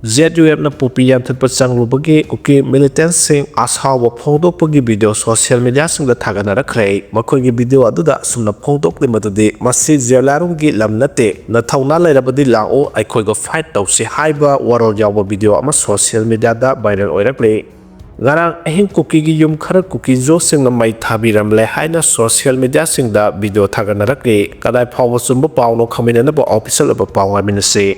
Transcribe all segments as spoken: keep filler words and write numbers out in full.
Z U ꯑꯦꯐꯅ poppy ꯌꯥꯟꯊꯠꯄ ꯆꯪꯂꯨꯕꯒꯤ ꯀꯨꯀꯤ ꯃꯤꯂꯤꯇꯦꯟꯁꯤꯡ ꯑꯁꯥꯎꯕ ꯐꯣꯡꯗꯣꯛꯄꯒꯤ video social ꯃꯤꯗꯤꯌꯥꯁꯤꯡꯗ ꯊꯥꯒꯠꯅꯔꯛꯈ꯭ꯔꯦ꯫ ꯃꯈꯣꯏꯒꯤ video ꯑꯗꯨꯗ ꯑꯁꯨꯝꯅ ꯐꯣꯡꯗꯣꯛꯂꯤ ꯃꯗꯨꯗꯤ, "ꯃꯁꯤ ꯖꯦꯂꯥꯔꯨꯝꯒꯤ ꯂꯝ ꯅꯠꯇꯦ, ꯅꯊꯧꯅꯥ ꯂꯩꯔꯕꯗꯤ ꯂꯥꯛꯎ, ꯑꯩꯈꯣꯏꯒ ꯐꯥꯏꯠ ꯇꯧꯁꯤ" ꯍꯥꯏꯕ ꯋꯥꯔꯣꯜ ꯌꯥꯎꯕ ꯚꯤꯗꯤꯑꯣ ꯑꯃ ꯁꯣꯁꯤꯌꯦꯜ ꯃꯤꯗꯤꯌꯥꯗ ꯚꯥꯏꯔꯦꯜ ꯑꯣꯏꯔꯛꯂꯤ꯫ ꯉꯔꯥꯡ ꯑꯍꯤꯡ ꯀꯨꯀꯤꯒꯤ ꯌꯨꯝ ꯈꯔ ꯀꯨꯀꯤ ꯖꯣꯁꯤꯡꯅ ꯃꯩ ꯊꯥꯕꯤꯔꯝꯂꯦ ꯍꯥꯏꯅ ꯁꯣꯁꯤꯌꯦꯜ ꯃꯤꯗꯤꯌꯥꯁꯤꯡꯗ ꯚꯤꯗꯤꯑꯣ ꯊꯥꯒꯠꯅꯔꯛꯂꯤ꯫ ꯀꯗꯥꯏ ꯐꯥꯎꯕ ꯆꯨꯝꯕ ꯄꯥꯎꯅꯣ ꯈꯪꯃꯤꯟꯅꯅꯕ ꯑꯣꯐꯤꯁꯤꯌꯦꯜ ꯑꯣꯏꯕ ꯄꯥꯎ ꯉꯥꯏꯃꯤꯟꯅꯁꯤ꯫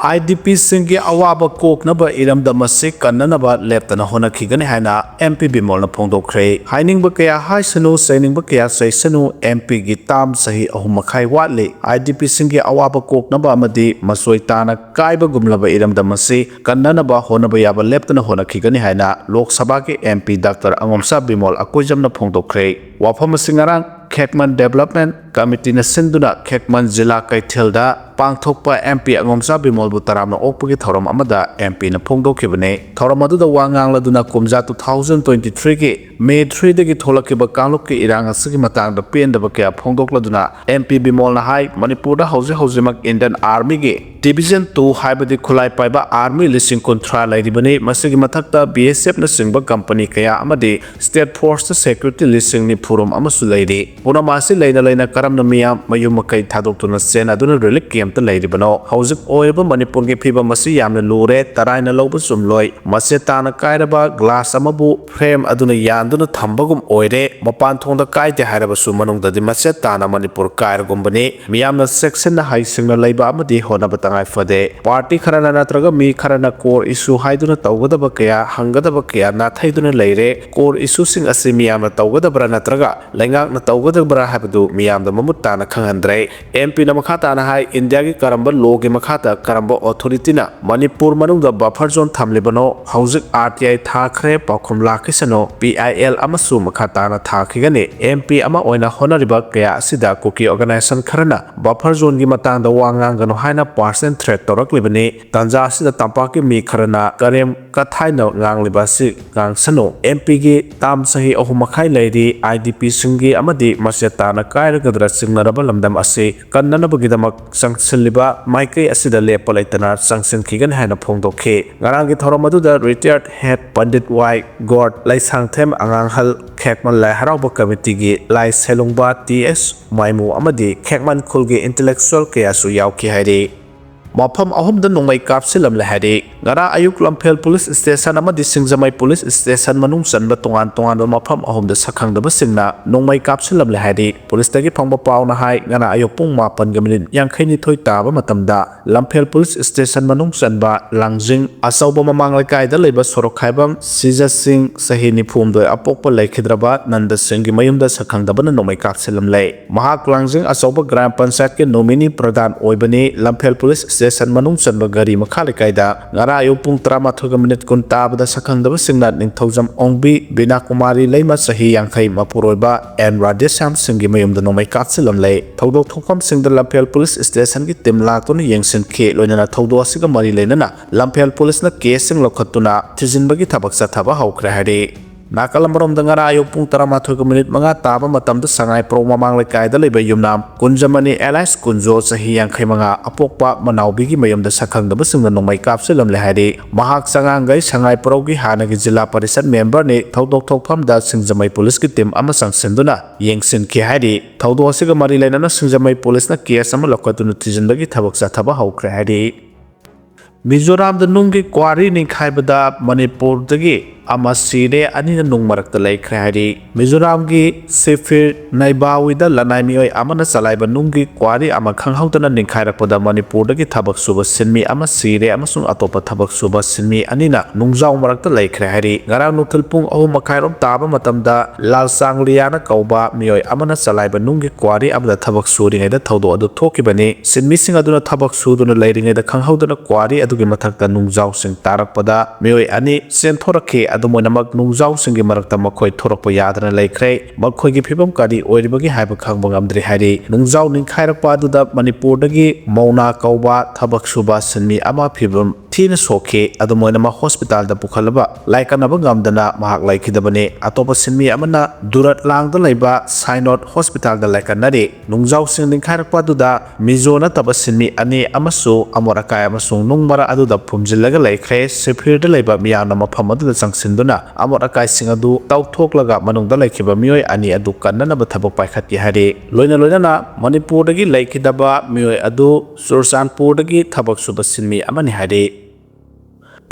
ꯑꯥꯏ ꯗꯤ ꯄꯤꯁꯤꯡꯒꯤ ꯑꯋꯥꯕ ꯀꯣꯛꯅꯕ ꯏꯔꯝꯗꯝ ꯑꯁꯤ ꯀꯟꯅꯅꯕ ꯂꯦꯞꯇꯅ ꯍꯣꯠꯅꯈꯤꯒꯅꯤ ꯍꯥꯏꯅ ꯑꯦꯝ ꯄꯤ ꯕꯤꯃꯣꯜꯅ ꯐꯣꯡꯗꯣꯛꯈ꯭ꯔꯦ꯫ ꯍꯥꯏꯅꯤꯡꯕ ꯀꯌꯥ ꯍꯥꯏꯁꯅꯨ, ꯆꯩꯅꯤꯡꯕ ꯀꯌꯥ ꯆꯩꯁꯅꯨ, ꯑꯦꯝ ꯄꯤꯒꯤ ꯇꯥꯝ ꯆꯍꯤ ꯑꯍꯨꯝ ꯃꯈꯥꯏ ꯋꯥꯠꯂꯤ꯫ ꯑꯥꯏ ꯗꯤ ꯄꯤꯁꯤꯡꯒꯤ ꯑꯋꯥꯕ ꯀꯣꯛꯅꯕ ꯑꯃꯗꯤ ꯃꯆꯣꯏ ꯇꯥꯅ ꯀꯥꯏꯕꯒꯨꯝꯂꯕ ꯏꯔꯝꯗꯝ ꯑꯁꯤ ꯀꯟꯅꯅꯕ ꯍꯣꯠꯅꯕ ꯌꯥꯕ ꯂꯦꯞꯇꯅ ꯍꯣꯠꯅꯈꯤꯒꯅꯤ ꯍꯥꯏꯅ ꯂꯣꯛ ꯁꯚꯥꯒꯤ ꯑꯦꯝ ꯄꯤ ꯗꯥꯛꯇꯔ ꯑꯉꯣꯝꯆꯥ ꯕꯤꯃꯣꯜ ꯑꯀꯣꯏꯖꯝꯅ ꯐꯣꯡꯗꯣꯛꯈ꯭ꯔꯦ꯫ ꯋꯥꯐꯝ ꯑꯁꯤ ꯉꯔꯥꯡ ꯈꯦꯛꯃꯟ ꯗꯦꯕꯂꯞꯃꯦꯟ ꯀꯃꯤꯇꯤꯅ ꯁꯤꯟꯗꯨꯅ ꯈꯦꯛꯃꯟ ꯖꯤꯂꯥ ꯀꯩꯊꯦꯜꯗ ꯄꯥꯡꯊꯣꯛꯄ ꯑꯦꯝ ꯄꯤ ꯑꯉꯣꯝꯆꯥ ꯕꯤꯃꯣꯜꯕꯨ ꯇꯔꯥꯝꯅ ꯑꯣꯛꯄꯒꯤ ꯊꯧꯔꯝ ꯑꯃꯗ ꯑꯦꯝ ꯄꯤꯅ ꯐꯣꯡꯗꯣꯛꯈꯤꯕꯅꯤ꯫ ꯊꯧꯔꯝ ꯑꯗꯨꯗ ꯋꯥ ꯉꯥꯡꯂꯗꯨꯅ ꯀꯨꯝꯖꯥ two thousand twenty threeꯒꯤ ꯃꯦ threeꯗꯒꯤ ꯊꯣꯛꯂꯛꯈꯤꯕ ꯀꯥꯡꯂꯨꯞꯀꯤ ꯏꯔꯥꯡ ꯑꯁꯤꯒꯤ ꯃꯇꯥꯡꯗ ꯄꯦꯟꯗꯕ ꯀꯌꯥ ꯐꯣꯡꯗꯣꯛꯂꯗꯨꯅ ꯑꯦꯝ ꯄꯤ ꯕꯤꯃꯣꯜꯅ ꯍꯥꯏ, ꯃꯅꯤꯄꯨꯔꯗ ꯍꯧꯖꯤꯛ ꯍꯧꯖꯤꯛꯃꯛ ꯏꯟꯗꯤꯌꯟ ꯑꯥꯔꯃꯤꯒꯤ ꯗꯤꯚꯤꯖꯟ two ꯍꯥꯏꯕꯗꯤ ꯈꯨꯠꯂꯥꯏ ꯄꯥꯏꯕ ꯑꯥꯔꯃꯤ ꯂꯤꯁꯤꯡ ꯀꯨꯟꯊ꯭ꯔꯥ ꯂꯩꯔꯤꯕꯅꯤ꯫ ꯃꯁꯤꯒꯤ ꯃꯊꯛꯇ ꯕꯤ ꯑꯦꯁ ꯑꯦꯐꯅꯆꯤꯡꯕ ꯀꯝꯄꯅꯤ ꯀꯌꯥ ꯑꯃꯗꯤ ꯁ꯭ꯇꯦꯠ ꯐꯣꯔꯁꯇ ꯁꯦꯀ꯭ꯌꯨꯔꯤꯇꯤ ꯂꯤꯁꯤꯡ ꯅꯤꯐꯨ ꯔꯣꯝ ꯑꯃꯁꯨ ꯂꯩꯔꯤ꯫ ꯄꯨꯝꯅꯃꯛ ꯑꯁꯤ ꯂꯩꯅ ꯂꯩꯅ ꯀꯔꯝꯅ ꯃꯤꯌꯥꯝ ꯃꯌꯨꯝ ꯃꯀꯩ ꯊꯥꯗꯣꯛꯇꯨꯅ ꯆꯦꯟꯅꯗꯨꯅ ꯔꯤꯂꯤꯐ ꯀꯦꯝꯞꯇ ꯂꯩꯔꯤꯕꯅꯣ? ꯍꯧꯖꯤꯛ ꯑꯣꯏꯔꯤꯕ ꯃꯅꯤꯄꯨꯔꯒꯤ ꯐꯤꯕꯝ ꯑꯁꯤ ꯌꯥꯝꯅ ꯂꯨꯔꯦ꯫ ꯇꯔꯥꯏꯅ ꯂꯧꯕ ꯆꯨꯝꯂꯣꯏ꯫ ꯃꯆꯦꯠ ꯇꯥꯅ ꯀꯥꯏꯔꯕ ꯒ꯭ꯂꯥꯁ ꯑꯃꯕꯨ ꯐ꯭ꯔꯦꯝ ꯑꯗꯨꯅ ꯌꯥꯟꯗꯨꯅ ꯊꯝꯕꯒꯨꯝ ꯑꯣꯏꯔꯦ꯫ ꯃꯄꯥꯟ ꯊꯣꯡꯗ ꯀꯥꯏꯗꯦ ꯍꯥꯏꯔꯕꯁꯨ ꯃꯅꯨꯡꯗꯗꯤ ꯃꯆꯦꯠ ꯇꯥꯅ ꯃꯅꯤꯄꯨꯔ ꯀꯥꯏꯔꯒꯨꯝꯕꯅꯤ꯫ ꯃꯤꯌꯥꯝꯅ ꯆꯦꯛꯁꯤꯟꯅ ꯍꯩꯁꯤꯡꯅ ꯂꯩꯕ ꯑꯃꯗꯤ ꯍꯣꯠꯅꯕ ꯇꯉꯥꯏ ꯐꯗꯦ꯫ ꯄꯥꯔꯇꯤ ꯈꯔꯅ ꯅꯠꯇ꯭ꯔꯒ ꯃꯤ ꯈꯔꯅ ꯀꯣꯔ ꯏꯁꯨ ꯍꯥꯏꯗꯨꯅ ꯇꯧꯒꯗꯕ ꯀꯌꯥ, ꯍꯪꯒꯗꯕ ꯀꯌꯥ ꯅꯥꯊꯩꯗꯨꯅ ꯂꯩꯔꯦ꯫ ꯀꯣꯔ ꯏꯁꯨꯁꯤꯡ ꯑꯁꯤ ꯃꯤꯌꯥꯝꯅ ꯇꯧꯒꯗꯕ꯭ꯔꯥ ꯅꯠꯇ꯭ꯔꯒ ꯂꯩꯉꯥꯛꯅ ꯇꯧꯒꯗꯕ꯭ꯔꯥ ꯍꯥꯏꯕꯗꯨ ꯃꯤꯌꯥꯝꯗ ꯃꯃꯨꯠ ꯇꯥꯅ ꯈꯪꯍꯟꯗ꯭ꯔꯦ꯫ ꯑꯦꯝ ꯄꯤꯅ ꯃꯈꯥ ꯇꯥꯅ ꯍꯥꯏ, ꯏꯟꯗꯤꯌꯥꯒꯤ ꯀꯔꯝꯕ ꯂꯣꯒꯤ ꯃꯈꯥꯗ ꯀꯔꯝꯕ ꯑꯣꯊꯣꯔꯤꯇꯤꯅ ꯃꯅꯤꯄꯨꯔ ꯃꯅꯨꯡꯗ ꯕꯐꯔ ꯖꯣꯟ ꯊꯝꯂꯤꯕꯅꯣ? ꯍꯧꯖꯤꯛ ꯑꯥꯔ ꯇꯤ ꯑꯥꯏ ꯊꯥꯈ꯭ꯔꯦ, ꯄꯥꯎꯈꯨꯝ ꯂꯥꯛꯈꯤꯁꯅꯨ꯫ ꯄꯤ ꯑꯥꯏ ꯑꯦꯜ ꯑꯃꯁꯨ ꯃꯈꯥ ꯇꯥꯅ ꯊꯥꯈꯤꯒꯅꯤ꯫ ꯑꯦꯝ ꯄꯤ ꯑꯃ ꯑꯣꯏꯅ ꯍꯣꯠꯅꯔꯤꯕ ꯀꯌꯥ ꯑꯁꯤꯗ ꯀꯨꯀꯤ organization ꯈꯔꯅ buffer zoneꯒꯤ ꯃꯇꯥꯡꯗ ꯋꯥ ꯉꯥꯡꯒꯅꯨ ꯍꯥꯏꯅ personal threat ꯇꯧꯔꯛꯂꯤꯕꯅꯤ꯫ ꯇꯥꯟꯖꯥ ꯑꯁꯤꯗ ꯇꯝꯄꯥꯛꯀꯤ ꯃꯤ ꯈꯔꯅ ꯀꯔꯦꯝ ꯀꯊꯥꯏꯅ ꯉꯥꯡꯂꯤꯕ ꯑꯁꯤ ꯉꯥꯡꯁꯅꯨ꯫ ꯑꯦꯝ ꯄꯤꯒꯤ term ꯆꯍꯤ ꯑꯍꯨꯝ ꯃꯈꯥꯏ ꯂꯩꯔꯤ꯫ ꯑꯥꯏ ꯗꯤ ꯄꯤꯁꯤꯡꯒꯤ ꯑꯃꯗꯤ ꯃꯆꯦꯠ ꯇꯥꯅ ꯀꯥꯏꯔꯒꯗ꯭ꯔꯥ ꯆꯤꯡꯅꯔꯕ ꯂꯝꯗꯝ ꯑꯁꯤ ꯀꯟꯅꯅꯕꯒꯤꯗꯃꯛ ꯆꯪꯁꯤꯜꯂꯤꯕ ꯃꯥꯏꯀꯩ ꯑꯁꯤꯗ ꯂꯦꯞꯄ ꯂꯩꯇꯅ ꯆꯪꯁꯤꯟꯈꯤꯒꯅꯤ ꯍꯥꯏꯅ ꯐꯣꯡꯗꯣꯛꯈꯤ꯫ ꯉꯔꯥꯡꯒꯤ ꯊꯧꯔꯝ ꯑꯗꯨꯗ retired head ꯄꯟꯗꯤꯠ ꯋꯥꯏ ꯒꯣꯔꯠ, ꯂꯩꯁꯥꯡꯊꯦꯝ ꯑꯉꯥꯡꯍꯜ ꯈꯦꯛꯃꯟ ꯂꯥꯏ ꯍꯔꯥꯎꯕ ꯀꯃꯤꯇꯤꯒꯤ ꯂꯥꯏ ꯁꯦꯂꯨꯡꯕ ꯇꯤ ꯑꯦꯁ ꯃꯥꯏꯃꯨ ꯑꯃꯗꯤ ꯈꯦꯛꯃꯟ ꯈꯨꯜꯒꯤ intellectual ꯀꯌꯥꯁꯨ ꯌꯥꯎꯈꯤ ꯍꯥꯏꯔꯤ꯫ ꯃꯐꯝ ꯑꯍꯨꯝꯗ ꯅꯣꯡꯃꯩ ꯀꯥꯞꯁꯤꯜꯂꯝꯂꯦ ꯍꯥꯏꯔꯤ꯫ ꯉꯔꯥꯡ ꯑꯌꯨꯛ ꯂꯝꯐꯦꯜ police station ꯑꯃꯗꯤ ꯁꯤꯡꯖꯃꯩ police station ꯃꯅꯨꯡ ꯆꯟꯕ ꯇꯣꯉꯥꯟ ꯇꯣꯉꯥꯟꯕ ꯃꯐꯝ ꯑꯍꯨꯝꯗ ꯁꯛꯈꯪꯗꯕꯁꯤꯡꯅ ꯅꯣꯡꯃꯩ ꯀꯥꯞꯁꯤꯜꯂꯝꯂꯦ ꯍꯥꯏꯔꯤ꯫ Policeꯇꯒꯤ ꯐꯪꯕ ꯄꯥꯎꯅ ꯍꯥꯏ, ꯉꯔꯥꯡ ꯑꯌꯨꯛ ꯄꯨꯡ ꯃꯥꯄꯟꯒ minute ꯌꯥꯡꯈꯩꯅꯤꯊꯣꯏ ꯇꯥꯕ ꯃꯇꯝꯗ ꯂꯝꯐꯦꯜ police station ꯃꯅꯨꯡ ꯆꯟꯕ ꯂꯥꯡꯖꯤꯡ ꯑꯆꯧꯕ ꯃꯃꯥꯡ ꯂꯩꯀꯥꯏꯗ ꯂꯩꯕ ꯁꯣꯔꯣꯛ ꯈꯥꯏꯕꯝ ꯁꯤꯖ ꯁꯤꯡ, ꯆꯍꯤ ꯅꯤꯐꯨ ꯍꯨꯝꯗꯣꯏ ꯑꯄꯣꯛꯄ ꯂꯩꯈꯤꯗ꯭ꯔꯕ ꯅꯟꯗ ꯁꯤꯡꯒꯤ ꯃꯌꯨꯝꯗ ꯁꯛꯈꯪꯗꯕꯅ ꯅꯣꯡꯃꯩ ꯀꯥꯞꯁꯤꯜꯂꯝꯂꯦ꯫ ꯃꯍꯥꯛ ꯂꯥꯡꯖꯤꯡ ꯑꯆꯧꯕ ꯒ꯭ꯔꯥꯝ ꯄꯟꯆꯥꯌꯠꯀꯤ ꯅꯣꯃꯤꯅꯤ ꯄ꯭ꯔꯙꯥꯟ ꯑꯣꯏꯕꯅꯤ꯫ ꯂꯝꯐꯦꯜ police station ꯃꯅꯨꯡ ꯆꯟꯕ ꯒꯥꯔꯤ ꯃꯈꯥ ꯂꯩꯀꯥꯏꯗ ꯉꯔꯥꯡ ꯑꯌꯨꯛ ꯄꯨꯡ ꯇꯔꯥꯃꯥꯊꯣꯏꯒ minute ꯀꯨꯟ ꯇꯥꯕꯗ ꯁꯛꯈꯪꯗꯕꯁꯤꯡꯅ ꯅꯤꯡꯊꯧꯖꯝ ꯑꯣꯡꯕꯤ ꯕꯤꯅꯥ ꯀꯨꯃꯥꯔꯤ ꯂꯩꯃ, ꯆꯍꯤ ꯌꯥꯡꯈꯩ, ꯃꯄꯨꯔꯣꯏꯕ ꯑꯦꯟ ꯔꯥꯙꯦꯁ꯭ꯌꯥꯝ ꯁꯤꯡꯒꯤ ꯃꯌꯨꯝꯗ ꯅꯣꯡꯃꯩ ꯀꯥꯞꯁꯤꯜꯂꯝꯂꯦ꯫ ꯊꯧꯗꯣꯛ ꯊꯣꯛꯐꯝꯁꯤꯡꯗ ꯂꯝꯐꯦꯜ police stationꯒꯤ team ꯂꯥꯛꯇꯨꯅ ꯌꯦꯡꯁꯤꯟꯈꯤ꯫ ꯂꯣꯏꯅꯅ ꯊꯧꯗꯣꯛ ꯑꯁꯤꯒ ꯃꯔꯤ ꯂꯩꯅꯅ ꯂꯝꯐꯦꯜ policeꯅ caseꯁꯤꯡ ꯂꯧꯈꯠꯇꯨꯅ ꯊꯤꯖꯤꯟꯕꯒꯤ ꯊꯕꯛ ꯆꯠꯊꯕ ꯍꯧꯈ꯭ꯔꯦ ꯍꯥꯏꯔꯤ꯫ ꯅꯥꯀꯜ ꯑꯃꯔꯣꯝꯗ ꯉꯔꯥꯡ ꯑꯌꯨꯛ ꯄꯨꯡ ꯇꯔꯥꯃꯥꯊꯣꯏꯒ minute ꯃꯉꯥ ꯇꯥꯕ ꯃꯇꯝꯗ ꯁꯉꯥꯏ ꯄꯣꯔꯣꯛ ꯃꯃꯥꯡ ꯂꯩꯀꯥꯏꯗ ꯂꯩꯕ ꯌꯨꯝꯅꯥꯝ ꯀꯨꯟꯖꯃꯅꯤ alias ꯀꯨꯟꯖꯣ, ꯆꯍꯤ ꯌꯥꯡꯈꯩ ꯃꯉꯥ, ꯑꯄꯣꯛꯄ ꯃꯅꯥꯎꯕꯤꯒꯤ ꯃꯌꯨꯝꯗ ꯁꯛꯈꯪꯗꯕꯁꯤꯡꯅ ꯅꯣꯡꯃꯩ ꯀꯥꯞꯁꯤꯜꯂꯝꯂꯦ ꯍꯥꯏꯔꯤ꯫ ꯃꯍꯥꯛ ꯆꯉꯥꯡꯒꯩ ꯁꯉꯥꯏ ꯄꯣꯔꯣꯛꯀꯤ ꯍꯥꯟꯅꯒꯤ ꯖꯤꯂꯥ ꯄꯔꯤꯁꯠ memberꯅꯤ꯫ ꯊꯧꯗꯣꯛ ꯊꯣꯛꯐꯝꯗ ꯁꯤꯡꯖꯃꯩ policeꯀꯤ team ꯑꯃ ꯆꯪꯁꯤꯟꯗꯨꯅ ꯌꯦꯡꯁꯤꯟꯈꯤ ꯍꯥꯏꯔꯤ꯫ ꯊꯧꯗꯣꯛ ꯑꯁꯤꯒ ꯃꯔꯤ ꯂꯩꯅꯅ ꯁꯤꯡꯖꯃꯩ policeꯅ case ꯑꯃ ꯂꯧꯈꯠꯇꯨꯅ ꯊꯤꯖꯤꯟꯕꯒꯤ ꯊꯕꯛ ꯆꯠꯊꯕ ꯍꯧꯈ꯭ꯔꯦ ꯍꯥꯏꯔꯤ꯫ ꯃꯤꯖꯣꯔꯥꯝꯗ ꯅꯨꯡꯒꯤ quarry ꯅꯤꯡꯈꯥꯏꯕꯗ ꯃꯅꯤꯄꯨꯔꯗꯒꯤ ꯑꯃ ꯁꯤꯔꯦ, ꯑꯅꯤꯅ ꯅꯨꯡ ꯃꯔꯛꯇ ꯂꯩꯈ꯭ꯔꯦ ꯍꯥꯏꯔꯤ꯫ ꯃꯤꯖꯣꯔꯥꯝꯒꯤ ꯁꯤꯐꯤꯔ ꯅꯩꯕꯥꯋꯤꯗ ꯂꯅꯥꯏ ꯃꯤꯑꯣꯏ ꯑꯃꯅ ꯆꯂꯥꯏꯕ ꯅꯨꯡꯒꯤ quarry ꯑꯃ ꯈꯪꯍꯧꯗꯅ ꯅꯤꯡꯈꯥꯏꯔꯛꯄꯗ ꯃꯅꯤꯄꯨꯔꯗꯒꯤ ꯊꯕꯛ ꯁꯨꯕ ꯁꯤꯟꯃꯤ ꯑꯃ ꯁꯤꯔꯦ ꯑꯃꯁꯨꯡ ꯑꯇꯣꯞꯄ ꯊꯕꯛ ꯁꯨꯕ ꯁꯤꯟꯃꯤ ꯑꯅꯤꯅ ꯅꯨꯡꯖꯥꯎ ꯃꯔꯛꯇ ꯂꯩꯈ꯭ꯔꯦ ꯍꯥꯏꯔꯤ꯫ ꯉꯔꯥꯡ ꯅꯨꯡꯊꯤꯜ ꯄꯨꯡ ꯑꯍꯨꯝ ꯃꯈꯥꯏꯔꯣꯝ ꯇꯥꯕ ꯃꯇꯝꯗ ꯂꯥꯜꯆꯥꯡꯂꯤꯌꯥꯅ ꯀꯧꯕ ꯃꯤꯑꯣꯏ ꯑꯃꯅ ꯆꯂꯥꯏꯕ ꯅꯨꯡꯒꯤ quarry ꯑꯃꯗ ꯊꯕꯛ ꯁꯨꯔꯤꯉꯩꯗ ꯊꯧꯗꯣꯛ ꯑꯗꯨ ꯊꯣꯛꯈꯤꯕꯅꯤ꯫ ꯁꯤꯟꯃꯤꯁꯤꯡ ꯑꯗꯨꯅ ꯊꯕꯛ ꯁꯨꯗꯨꯅ ꯂꯩꯔꯤꯉꯩꯗ ꯈꯪꯍꯧꯗꯅ quarry ꯑꯗꯨ ꯒꯤ ꯃꯊꯛꯇ ꯅꯨꯡꯖꯥꯎꯁꯤꯡ ꯇꯥꯔꯛꯄꯗ ꯃꯤꯑꯣꯏ ꯑꯅꯤ ꯆꯦꯟꯊꯣꯔꯛꯈꯤ꯫ ꯑꯗꯨꯝ ꯑꯣꯏꯅꯃꯛ, ꯅꯨꯡꯖꯥꯎꯁꯤꯡꯒꯤ ꯃꯔꯛꯇ ꯃꯈꯣꯏ ꯊꯣꯔꯛꯄ ꯌꯥꯗꯅ ꯂꯩꯈ꯭ꯔꯦ꯫ ꯃꯈꯣꯏꯒꯤ ꯐꯤꯕꯝ ꯀꯔꯤ ꯑꯣꯏꯔꯤꯕꯒꯦ ꯍꯥꯏꯕ ꯈꯪꯕ ꯉꯝꯗ꯭ꯔꯤ ꯍꯥꯏꯔꯤ꯫ ꯅꯨꯡꯖꯥꯎ ꯅꯤꯡꯈꯥꯏꯔꯛꯄ ꯑꯗꯨꯗ ꯃꯅꯤꯄꯨꯔꯗꯒꯤ ꯃꯧꯅꯥ ꯀꯧꯕ ꯊꯕꯛ ꯁꯨꯕ ꯁꯤꯟꯃꯤ ꯑꯃ ꯐꯤꯕꯝ ꯊꯤꯅ ꯁꯣꯛꯈꯤ꯫ ꯑꯗꯨꯝ ꯑꯣꯏꯅꯃꯛ, ꯍꯣꯁꯄꯤꯇꯥꯜꯗ ꯄꯨꯈꯠꯂꯕ ꯂꯥꯏꯀꯠꯅꯕ ꯉꯝꯗꯅ ꯃꯍꯥꯛ ꯂꯩꯈꯤꯗꯕꯅꯤ꯫ ꯑꯇꯣꯞꯄ ꯁꯤꯟꯃꯤ ꯑꯃꯅ ꯗꯨꯔꯠ ꯂꯥꯡꯗ ꯂꯩꯕ ꯁꯥꯏꯅꯣꯠ ꯍꯣꯁꯄꯤꯇꯥꯜꯗ ꯂꯥꯏꯀꯠꯅꯔꯤ꯫ ꯅꯨꯡꯖꯥꯎꯁꯤꯡ ꯅꯤꯡꯈꯥꯏꯔꯛꯄ ꯑꯗꯨꯗ ꯃꯤꯖꯣ ꯅꯠꯇꯕ ꯁꯤꯟꯃꯤ ꯑꯅꯤ ꯑꯃꯁꯨ ꯑꯃꯣꯠ ꯑꯀꯥꯏ ꯑꯃꯁꯨꯡ ꯅꯨꯡ ꯃꯔꯛ ꯑꯗꯨꯗ ꯐꯨꯝꯖꯤꯜꯂꯒ ꯂꯩꯈ꯭ꯔꯦ꯫ ꯁꯤꯐꯤꯔꯗ ꯂꯩꯕ ꯃꯤꯌꯥꯝꯅ ꯃꯐꯝ ꯑꯗꯨꯗ ꯆꯪꯁꯤꯟꯗꯨꯅ ꯑꯃꯣꯠ ꯑꯀꯥꯏꯁꯤꯡ ꯑꯗꯨ ꯇꯧꯊꯣꯛꯂꯒ ꯃꯅꯨꯡꯗ ꯂꯩꯈꯤꯕ ꯃꯤꯑꯣꯏ ꯑꯅꯤ ꯑꯗꯨ ꯀꯟꯅꯅꯕ ꯊꯕꯛ ꯄꯥꯏꯈꯠꯈꯤ ꯍꯥꯏꯔꯤ꯫ ꯂꯣꯏꯅ ꯂꯣꯏꯅꯅ ꯃꯅꯤꯄꯨꯔꯗꯒꯤ ꯂꯩꯈꯤꯗꯕ ꯃꯤꯑꯣꯏ ꯑꯗꯨ ꯆꯨꯔꯆꯥꯟꯄꯨꯔꯗꯒꯤ ꯊꯕꯛ ꯁꯨꯕ ꯁꯤꯟꯃꯤ ꯑꯃꯅꯤ ꯍꯥꯏꯔꯤ꯫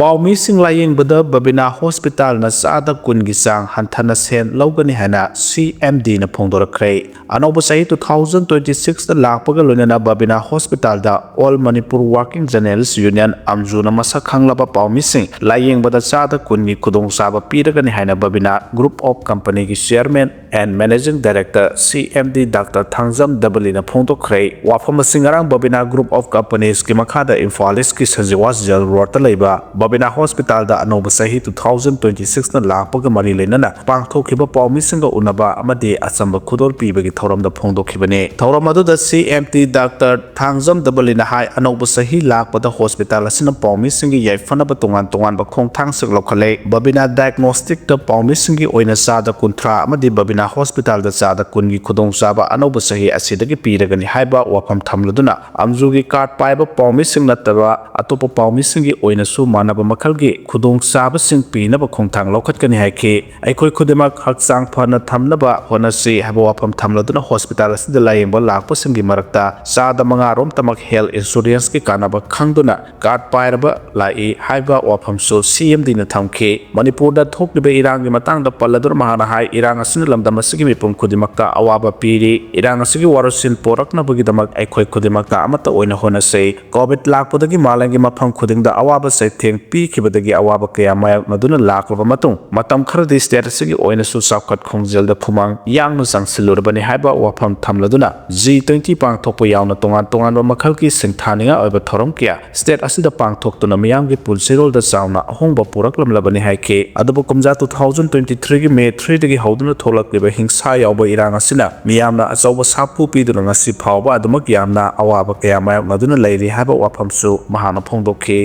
ꯄꯥꯎꯃꯤꯁꯤꯡ ꯂꯥꯌꯦꯡꯕꯗ ꯕꯕꯤꯅꯥ ꯍꯣꯁꯄꯤꯇꯥꯜꯅ ꯆꯥꯗ ꯀꯨꯟꯒꯤ ꯆꯥꯡ ꯍꯟꯊꯅ ꯁꯦꯟ ꯂꯧꯒꯅꯤ ꯍꯥꯏꯅ ꯁꯤ ꯑꯦꯝ ꯗꯤꯅ ꯐꯣꯡꯗꯣꯔꯛꯈ꯭ꯔꯦ꯫ ꯑꯅꯧꯕ ꯆꯍꯤ two thousand twenty sixꯇ ꯂꯥꯛꯄꯒ ꯂꯣꯏꯅꯅ ꯕꯕꯤꯅꯥ ꯍꯣꯁꯄꯤꯇꯥꯜꯗ All Manipur Working Journalist Union, ꯑꯝꯖꯨꯅ ꯃꯁꯛ ꯈꯪꯂꯕ ꯄꯥꯎꯃꯤꯁꯤꯡ ꯂꯥꯌꯦꯡꯕꯗ ꯆꯥꯗ ꯀꯨꯟꯒꯤ ꯈꯨꯗꯣꯡꯆꯥꯕ ꯄꯤꯔꯒꯅꯤ ꯍꯥꯏꯅ ꯕꯕꯤꯅꯥ Group of Companyꯒꯤ Chairman and Managing Director C M D Doctor Thangjam ꯗꯕꯂꯤꯅ ꯐꯣꯡꯗꯣꯛꯈ꯭ꯔꯦ꯫ ꯋꯥꯐꯝ ꯑꯁꯤ ꯉꯔꯥꯡ ꯕꯕꯤꯅꯥ Group of Companiesꯀꯤ ꯃꯈꯥꯗ ꯏꯝꯐꯥꯜ ꯏꯁꯀꯤ ꯁꯟꯖꯤꯋꯥ ꯖꯦꯜ ꯔꯣꯗꯇ ꯂꯩꯕ ꯕꯕꯤꯅꯥ ꯍꯣꯁꯄꯤꯇꯥꯜꯗ ꯑꯅꯧꯕ ꯆꯍꯤ two thousand twenty sixꯅ ꯂꯥꯛꯄꯒ ꯃꯔꯤ ꯂꯩꯅꯅ ꯄꯥꯡꯊꯣꯛꯈꯤꯕ ꯄꯥꯎꯃꯤꯁꯤꯡꯒ ꯎꯅꯕ ꯑꯃꯗꯤ ꯑꯆꯝꯕ ꯈꯨꯗꯣꯜ ꯄꯤꯕꯒꯤ ꯊꯧꯔꯝꯗ ꯐꯣꯡꯗꯣꯛꯈꯤꯕꯅꯤ꯫ ꯊꯧꯔꯝ ꯑꯗꯨꯗ C M D Doctor Thangjam ꯗꯕꯂꯤꯅ ꯍꯥꯏ, ꯑꯅꯧꯕ ꯆꯍꯤ ꯂꯥꯛꯄꯗ ꯍꯣꯁꯄꯤꯇꯥꯜ ꯑꯁꯤꯅ ꯄꯥꯎꯃꯤꯁꯤꯡꯒꯤ ꯌꯥꯏꯐꯅꯕ ꯇꯣꯉꯥꯟ ꯇꯣꯉꯥꯟꯕ ꯈꯣꯡꯊꯥꯡꯁꯤꯡ ꯂꯧꯈꯠꯂꯦ꯫ ꯕꯕꯤꯅꯥ Diagnosticꯇ ꯄꯥꯎꯃꯤꯁꯤꯡꯒꯤ ꯑꯣꯏꯅ ꯆꯥꯗ ꯀꯨꯟꯊ꯭ꯔꯥ ꯑꯃꯗꯤ ꯕꯕꯤꯅꯥ ꯍꯣꯁꯄꯤꯇꯥꯜꯗ ꯆꯥꯗ ꯀꯨꯟꯒꯤ ꯈꯨꯗꯣꯡꯆꯥꯕ ꯑꯅꯧꯕ ꯆꯍꯤ ꯑꯁꯤꯗꯒꯤ ꯄꯤꯔꯒꯅꯤ ꯍꯥꯏꯕ ꯋꯥꯐꯝ ꯊꯝꯂꯗꯨꯅ, ꯑꯝꯖꯨꯒꯤ ꯀꯥꯔꯗ ꯄꯥꯏꯕ ꯄꯥꯎꯃꯤꯁꯤꯡ ꯅꯠꯇꯕ ꯑꯇꯣꯞꯄ ꯄꯥꯎꯃꯤꯁꯤꯡꯒꯤ ꯑꯣꯏꯅꯁꯨ ꯃꯥꯟꯅꯕ ꯃꯈꯜꯒꯤ ꯈꯨꯗꯣꯡꯆꯥꯕꯁꯤꯡ ꯄꯤꯅꯕ ꯈꯣꯡꯊꯥꯡ ꯂꯧꯈꯠꯀꯅꯤ ꯍꯥꯏꯈꯤ꯫ ꯑꯩꯈꯣꯏ ꯈꯨꯗꯤꯡꯃꯛ ꯍꯛꯆꯥꯡ ꯐꯅ ꯊꯝꯅꯕ ꯍꯣꯠꯅꯁꯤ ꯍꯥꯏꯕ ꯋꯥꯐꯝ ꯊꯝꯂꯗꯨꯅ, ꯍꯣꯁꯄꯤꯇꯥꯜ ꯑꯁꯤꯗ ꯂꯥꯌꯦꯡꯕ ꯂꯥꯛꯄꯁꯤꯡꯒꯤ ꯃꯔꯛꯇ ꯆꯥꯗ ꯃꯉꯥ ꯔꯣꯝꯇꯃꯛ health insuranceꯀꯤ ꯀꯥꯟꯅꯕ ꯈꯪꯗꯨꯅ ꯀꯥꯔꯗ ꯄꯥꯏꯔꯕ ꯂꯥꯛꯏ ꯍꯥꯏꯕ ꯋꯥꯐꯝꯁꯨ C M Dꯅ ꯊꯝꯈꯤ꯫ ꯃꯅꯤꯄꯨꯔꯗ ꯊꯣꯛꯂꯤꯕ ꯏꯔꯥꯡꯒꯤ ꯃꯇꯥꯡꯗ ꯄꯜꯂꯗꯨꯅ ꯃꯍꯥꯛꯅ ꯍꯥꯏ, ꯏꯔꯥꯡ ꯑꯁꯤꯅ ꯂꯝꯗꯝ ꯑꯁꯤꯒꯤ ꯃꯤꯄꯨꯝ ꯈꯨꯗꯤꯡꯃꯛꯇ ꯑꯋꯥꯕ ꯄꯤꯔꯤ꯫ ꯏꯔꯥꯡ ꯑꯁꯤꯒꯤ ꯋꯥꯔꯣꯏꯁꯤꯟ ꯄꯣꯔꯛꯅꯕꯒꯤꯗꯃꯛ ꯑꯩꯈꯣꯏ ꯈꯨꯗꯤꯡꯃꯛꯇ ꯑꯃꯠꯇ ꯑꯣꯏꯅ ꯍꯣꯠꯅꯁꯤ꯫ COVID ꯂꯥꯛꯄꯗꯒꯤ ꯃꯥꯂꯦꯝꯒꯤ ꯃꯐꯝ ꯈꯨꯗꯤꯡꯗ ꯑꯋꯥꯕ ꯆꯩꯊꯦꯡ ꯄꯤꯈꯤꯕꯗꯒꯤ ꯑꯋꯥꯕ ꯀꯌꯥ ꯃꯥꯌꯣꯛꯅꯗꯨꯅ ꯂꯥꯛꯂꯕ ꯃꯇꯨꯡ, ꯃꯇꯝ ꯈꯔꯗꯤ state ꯑꯁꯤꯒꯤ ꯑꯣꯏꯅꯁꯨ ꯆꯥꯎꯈꯠ ꯈꯣꯡꯖꯦꯜꯗ ꯈꯨꯃꯥꯡ ꯌꯥꯡꯅ ꯆꯪꯁꯤꯜꯂꯨꯔꯕꯅꯤ ꯍꯥꯏꯕ ꯋꯥꯐꯝ ꯊꯝꯂꯗꯨꯅ, G twenty ꯄꯥꯡꯊꯣꯛꯄ ꯌꯥꯎꯅ ꯇꯣꯉꯥꯟ ꯇꯣꯉꯥꯟꯕ ꯃꯈꯜꯒꯤ ꯁꯤꯡꯊꯥꯅꯤꯡꯉꯥꯏ ꯑꯣꯏꯕ ꯊꯧꯔꯝ ꯀꯌꯥ state ꯑꯁꯤꯗ ꯄꯥꯡꯊꯣꯛꯇꯨꯅ ꯃꯤꯌꯥꯝꯒꯤ ꯄꯨꯟꯁꯤꯔꯣꯜꯗ ꯆꯥꯎꯅ ꯑꯍꯣꯡꯕ ꯄꯨꯔꯛꯂꯝꯂꯕꯅꯤ ꯍꯥꯏꯈꯤ꯫ ꯑꯗꯨꯕꯨ ꯀꯨꯝꯖꯥ two thousand twenty three ꯒꯤ May three ꯗꯒꯤ ꯍꯧꯗꯨꯅ ꯊꯣꯛꯂꯛꯂꯤꯕ ꯍꯤꯡꯁꯥ ꯌꯥꯎꯕ ꯏꯔꯥꯡ ꯑꯁꯤꯅ ꯃꯤꯌꯥꯝꯅ ꯑꯆꯧꯕ ꯁꯥꯐꯨ ꯄꯤꯗꯨꯅ ꯉꯁꯤ ꯐꯥꯎꯕ ꯑꯗꯨꯃꯛ ꯌꯥꯝꯅ ꯑꯋꯥꯕ ꯀꯌꯥ ꯃꯥꯌꯣꯛꯅꯗꯨꯅ ꯂꯩꯔꯤ ꯍꯥꯏꯕ ꯋꯥꯐꯝꯁꯨ ꯃꯍꯥꯛꯅ ꯐꯣꯡꯗꯣꯛꯈꯤ꯫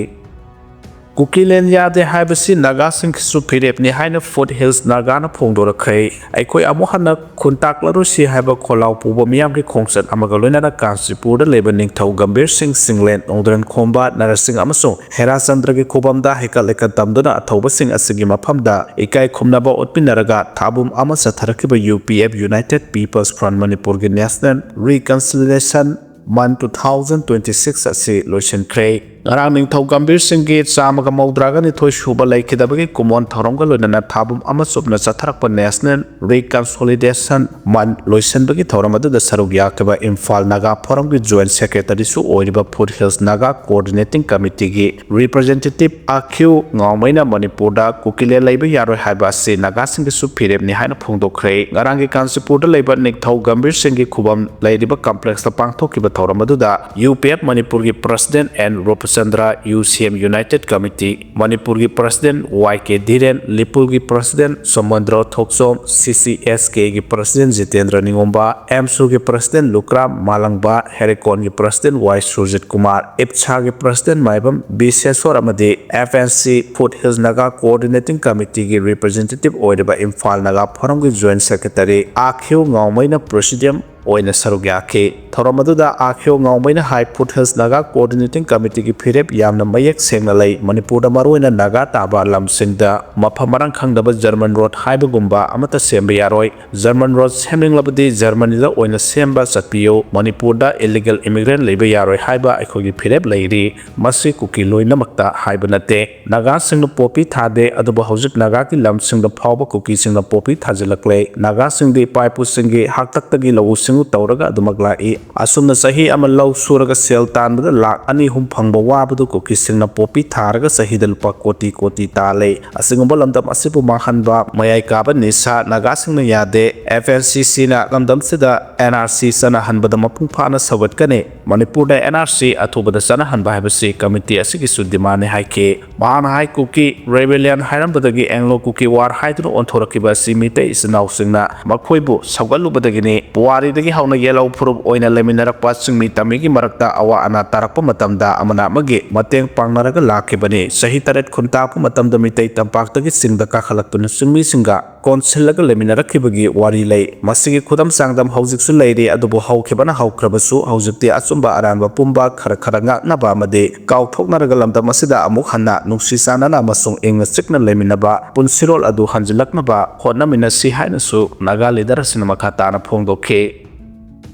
ꯀꯨꯀꯤꯂꯦꯟ ꯌꯥꯗꯦ ꯍꯥꯏꯕꯁꯤ ꯅꯥꯒꯥꯁꯤꯡꯒꯤꯁꯨ ꯐꯤꯔꯦꯞꯅꯤ ꯍꯥꯏꯅ Foot Hills ꯅꯥꯒꯥꯅ ꯐꯣꯡꯗꯣꯔꯛꯈ꯭ꯔꯦ꯫ ꯑꯩꯈꯣꯏ ꯑꯃꯨꯛ ꯍꯟꯅ ꯈꯨꯟꯇꯥꯛꯂꯔꯣꯏꯁꯤ ꯍꯥꯏꯕ ꯈꯣꯜꯂꯥꯎ ꯄꯨꯕ ꯃꯤꯌꯥꯝꯒꯤ ꯈꯣꯡꯆꯠ ꯑꯃꯒ ꯂꯣꯏꯅꯅ ꯀꯥꯟꯆꯤꯄꯨꯔꯗ ꯂꯩꯕ ꯅꯤꯡꯊꯧ ꯒꯝꯚꯤꯔ ꯁꯤꯡ ꯁꯤꯡꯂꯦꯟ, ꯅꯣꯡꯗ꯭ꯔꯦꯟ ꯈꯣꯝꯕ, ꯅꯔꯁꯤꯡ ꯑꯃꯁꯨꯡ ꯍꯦꯔꯥꯆꯟꯗ꯭ꯔꯒꯤ ꯈꯨꯕꯝꯗ ꯍꯩꯀꯠ ꯂꯩꯀꯠ ꯇꯝꯗꯨꯅ ꯑꯊꯧꯕꯁꯤꯡ ꯑꯁꯤꯒꯤ ꯃꯐꯝꯗ ꯏꯀꯥꯏ ꯈꯨꯝꯅꯕ ꯎꯠꯃꯤꯟꯅꯔꯒ ꯊꯥꯕꯨꯝ ꯑꯃ ꯆꯠꯊꯔꯛꯈꯤꯕ U P F, United People's Front ꯃꯅꯤꯄꯨꯔꯒꯤ National Reconciliation Month two thousand twenty six ꯑꯁꯤ ꯂꯣꯏꯁꯤꯟꯈ꯭ꯔꯦ꯫ ꯉꯔꯥꯡ ꯅꯤꯡꯊꯧ ꯒꯝꯚꯤꯔ ꯁꯤꯡꯒꯤ ꯆꯥꯝꯃꯒ ꯃꯧꯗ꯭ꯔꯥꯒ ꯅꯤꯊꯣꯏ ꯁꯨꯕ ꯂꯩꯈꯤꯗꯕꯒꯤ ꯀꯨꯃꯣꯟ ꯊꯧꯔꯝꯒ ꯂꯣꯏꯅꯅ ꯊꯥꯕꯨꯝ ꯑꯃ ꯆꯨꯞꯅ ꯆꯠꯊꯔꯛꯄ National Reconciliation Month ꯂꯣꯏꯁꯤꯟꯕꯒꯤ ꯊꯧꯔꯝ ꯑꯗꯨꯗ ꯁꯔꯨꯛ ꯌꯥꯈꯤꯕ ꯏꯝꯐꯥꯜ ꯅꯥꯒꯥ ꯐꯣꯔꯝꯒꯤ Joint Secretaryꯁꯨ ꯑꯣꯏꯔꯤꯕ Foot Hills Naga Coordinating Committeeꯒꯤ Representative ꯑꯥꯈ꯭ꯌꯨ ꯉꯥꯎꯃꯩꯅ ꯃꯅꯤꯄꯨꯔꯗ ꯀꯨꯀꯤꯂꯦꯟ ꯂꯩꯕ ꯌꯥꯔꯣꯏ ꯍꯥꯏꯕ ꯑꯁꯤ ꯅꯥꯒꯥꯁꯤꯡꯒꯤꯁꯨ ꯐꯤꯔꯦꯞꯅꯤ ꯍꯥꯏꯅ ꯐꯣꯡꯗꯣꯛꯈ꯭ꯔꯦ꯫ ꯉꯔꯥꯡꯒꯤ ꯀꯥꯟꯆꯤꯄꯨꯔꯗ ꯂꯩꯕ ꯅꯤꯡꯊꯧ ꯒꯝꯚꯤꯔ ꯁꯤꯡꯒꯤ ꯈꯨꯕꯝ ꯂꯩꯔꯤꯕ complexꯇ ꯄꯥꯡꯊꯣꯛꯈꯤꯕ ꯊꯧꯔꯝ ꯑꯗꯨꯗ U P F ꯃꯅꯤꯄꯨꯔꯒꯤ President N Rupachandra, U C M United Committee ꯃꯅꯤꯄꯨꯔꯒꯤ President Y K Dhiren, ꯂꯤꯄꯨꯜꯒꯤ President ꯁꯣꯃꯣꯟꯗ꯭ꯔꯣ ꯊꯣꯛꯆꯣꯝ, C C S Kꯒꯤ President Jitendra ꯅꯤꯉꯣꯝꯕ, AMSUꯒꯤ President ꯂꯨꯀ꯭ꯔꯥꯝ ꯃꯥꯂꯪꯕ, ꯍꯦꯔꯦꯀꯣꯟꯒꯤ President Y Surjit Kumar, IPSAꯒꯤ President ꯃꯥꯏꯕꯝ ꯕꯤꯁꯦꯁꯣꯔ ꯑꯃꯗꯤ F N C Foot Hills Naga Coordinating Committeeꯒꯤ Representative ꯑꯣꯏꯔꯤꯕ Imphal Naga ꯐꯣꯔꯝꯒꯤ Joint Secretary ꯑꯥꯈ꯭ꯌꯨ ꯉꯥꯎꯃꯩꯅ Presidium ꯑꯣꯏꯅ ꯁꯔꯨꯛ ꯌꯥꯈꯤ꯫ ꯊꯧꯔꯝ ꯑꯗꯨꯗ ꯑꯥꯈ꯭ꯌꯨ ꯉꯥꯎꯃꯩꯅ ꯍꯥꯏ, Foot Hills Naga Coordinating Committeeꯒꯤ ꯐꯤꯔꯦꯞ ꯌꯥꯝꯅ ꯃꯌꯦꯛ ꯁꯦꯡꯅ ꯂꯩ꯫ ꯃꯅꯤꯄꯨꯔꯗ ꯃꯔꯨꯑꯣꯏꯅ ꯅꯥꯒꯥ ꯇꯥꯕ ꯂꯝꯁꯤꯡꯗ ꯃꯐꯝ ꯃꯔꯥꯡ ꯈꯪꯗꯕ German road ꯍꯥꯏꯕꯒꯨꯝꯕ ꯑꯃꯠꯇ ꯁꯦꯝꯕ ꯌꯥꯔꯣꯏ꯫ German road ꯁꯦꯝꯅꯤꯡꯂꯕꯗꯤ Germanyꯗ ꯑꯣꯏꯅ ꯁꯦꯝꯕ ꯆꯠꯄꯤꯌꯨ꯫ ꯃꯅꯤꯄꯨꯔꯗ illegal immigrant ꯂꯩꯕ ꯌꯥꯔꯣꯏ ꯍꯥꯏꯕ ꯑꯩꯈꯣꯏꯒꯤ ꯐꯤꯔꯦꯞ ꯂꯩꯔꯤ꯫ ꯃꯁꯤ ꯀꯨꯀꯤ ꯂꯣꯏꯅꯃꯛꯇ ꯍꯥꯏꯕ ꯅꯠꯇꯦ꯫ ꯅꯥꯒꯥꯁꯤꯡꯅ poppy ꯊꯥꯗꯦ, ꯑꯗꯨꯕꯨ ꯍꯧꯖꯤꯛ ꯅꯥꯒꯥꯒꯤ ꯂꯝꯁꯤꯡꯗ ꯐꯥꯎꯕ ꯀꯨꯀꯤꯁꯤꯡꯅ poppy ꯊꯥꯖꯤꯜꯂꯛꯂꯦ꯫ ꯅꯥꯒꯥꯁꯤꯡꯗꯤ ꯏꯄꯥ ꯏꯄꯨꯁꯤꯡꯒꯤ ꯍꯥꯛꯇꯛꯇꯒꯤ ꯂꯧꯎ ꯁꯤꯡꯎ ꯇꯧꯔꯒ ꯑꯗꯨꯃꯛ ꯂꯥꯛꯏ꯫ ꯑꯁꯨꯝꯅ ꯆꯍꯤ ꯑꯃ ꯂꯧ ꯁꯨꯔꯒ ꯁꯦꯜ ꯇꯥꯟꯕꯗ ꯂꯥꯈ ꯑꯅꯤ ꯑꯍꯨꯝ ꯐꯪꯕ ꯋꯥꯕꯗꯨ ꯀꯨꯀꯤꯁꯤꯡꯅ ꯄꯣꯄꯤ ꯊꯥꯔꯒ ꯆꯍꯤꯗ ꯂꯨꯄꯥ ꯀꯣꯇꯤ ꯀꯣꯇꯤ ꯇꯥꯜꯂꯤ꯫ ꯑꯁꯤꯒꯨꯝꯕ ꯂꯝꯗꯝ ꯑꯁꯤꯕꯨ ꯃꯥꯡꯍꯟꯕ ꯃꯌꯥꯏ ꯀꯥꯕ ꯅꯤꯁꯥ ꯅꯥꯒꯥꯁꯤꯡꯅ ꯌꯥꯗꯦ꯫ ꯑꯦꯐ ꯑꯦꯟ ꯁꯤ ꯁꯤꯅ ꯂꯝꯗꯝꯁꯤꯗ ꯑꯦꯟ ꯑꯥꯔ ꯁꯤ ꯆꯠꯅꯍꯟꯕꯗ ꯃꯄꯨꯡ ꯐꯥꯅ ꯁꯧꯒꯠꯀꯅꯤ꯫ ꯃꯅꯤꯄꯨꯔꯗ ꯑꯦꯟ ꯑꯥꯔ ꯁꯤ ꯑꯊꯨꯕꯗ ꯆꯠꯅꯍꯟꯕ ꯍꯥꯏꯕꯁꯤ ꯀꯃꯤꯇꯤ ꯑꯁꯤꯒꯤꯁꯨ ꯗꯤꯃꯥꯟꯅꯤ ꯍꯥꯏꯈꯤ꯫ ꯃꯍꯥꯛꯅ ꯍꯥꯏ, ꯀꯨꯀꯤ ꯔꯦꯕꯦꯂꯤꯌꯟ ꯍꯥꯏꯔꯝꯕꯗꯒꯤ ꯑꯦꯡꯂꯣ ꯀꯨꯀꯤ ꯋꯥꯔ ꯍꯥꯏꯗꯨꯅ ꯑꯣꯟꯊꯣꯔꯛꯈꯤꯕ ꯑꯁꯤ ꯃꯤꯇꯩ ꯏꯆꯤꯟ ꯏꯅꯥꯎꯁꯤꯡꯅ ꯃꯈꯣꯏꯕꯨ ꯁꯧꯒꯠꯂꯨꯕꯗꯒꯤꯅꯤ꯫ ꯄꯨꯋꯥꯔꯤꯗꯒꯤ ꯍꯧꯅ ꯌꯦꯜꯍꯧ ꯐꯨꯔꯨꯞ ꯑꯣꯏꯅ ꯂꯩꯃꯤꯟꯅꯔꯛꯄ ꯆꯤꯡꯃꯤ ꯇꯝꯃꯤꯒꯤ ꯃꯔꯛꯇ ꯑꯋꯥ ꯑꯅꯥ ꯇꯥꯔꯛꯄ ꯃꯇꯝꯗ ꯑꯃꯅ ꯑꯃꯒꯤ ꯃꯇꯦꯡ ꯄꯥꯡꯅꯔꯒ ꯂꯥꯛꯈꯤꯕꯅꯤ꯫ ꯆꯍꯤ ꯇꯔꯦꯠ ꯈꯨꯟꯇꯥꯛꯄ ꯃꯇꯝꯗ ꯃꯤꯇꯩ ꯇꯝꯄꯥꯛꯇꯒꯤ ꯆꯤꯡꯗ ꯀꯥꯈꯠꯂꯛꯇꯨꯅ ꯆꯤꯡꯃꯤꯁꯤꯡꯒ ꯀꯣꯟꯁꯤꯜꯂꯒ ꯂꯩꯃꯤꯟꯅꯔꯛꯈꯤꯕꯒꯤ ꯋꯥꯔꯤ ꯂꯩ꯫ ꯃꯁꯤꯒꯤ ꯈꯨꯗꯝ ꯆꯥꯡꯗꯝ ꯍꯧꯖꯤꯛꯁꯨ ꯂꯩꯔꯤ, ꯑꯗꯨꯕꯨ ꯍꯧꯈꯤꯕꯅ ꯍꯧꯈ꯭ꯔꯕꯁꯨ ꯍꯧꯖꯤꯛꯇꯤ ꯑꯆꯨꯝꯕ ꯑꯔꯥꯟꯕ ꯄꯨꯝꯕ ꯈꯔ ꯈꯔ ꯉꯥꯛꯅꯕ ꯑꯃꯗꯤ ꯀꯥꯎꯊꯣꯛꯅꯔꯒ ꯂꯝꯗꯝ ꯑꯁꯤꯗ ꯑꯃꯨꯛ ꯍꯟꯅ ꯅꯨꯡꯁꯤ ꯆꯥꯟꯅꯅ ꯑꯃꯁꯨꯡ ꯏꯪꯅ ꯆꯤꯛꯅ ꯂꯩꯃꯤꯟꯅꯕ ꯄꯨꯟꯁꯤꯔꯣꯜ ꯑꯗꯨ ꯍꯟꯖꯤꯜꯂꯛꯅꯕ ꯍꯣꯠꯅꯃꯤꯟꯅꯁꯤ ꯍꯥꯏꯅꯁꯨ ꯅꯥꯒꯥ ꯂꯤꯗꯔ ꯑꯁꯤꯅ ꯃꯈꯥ ꯇꯥꯅ ꯐꯣꯡꯗꯣꯛꯈꯤ꯫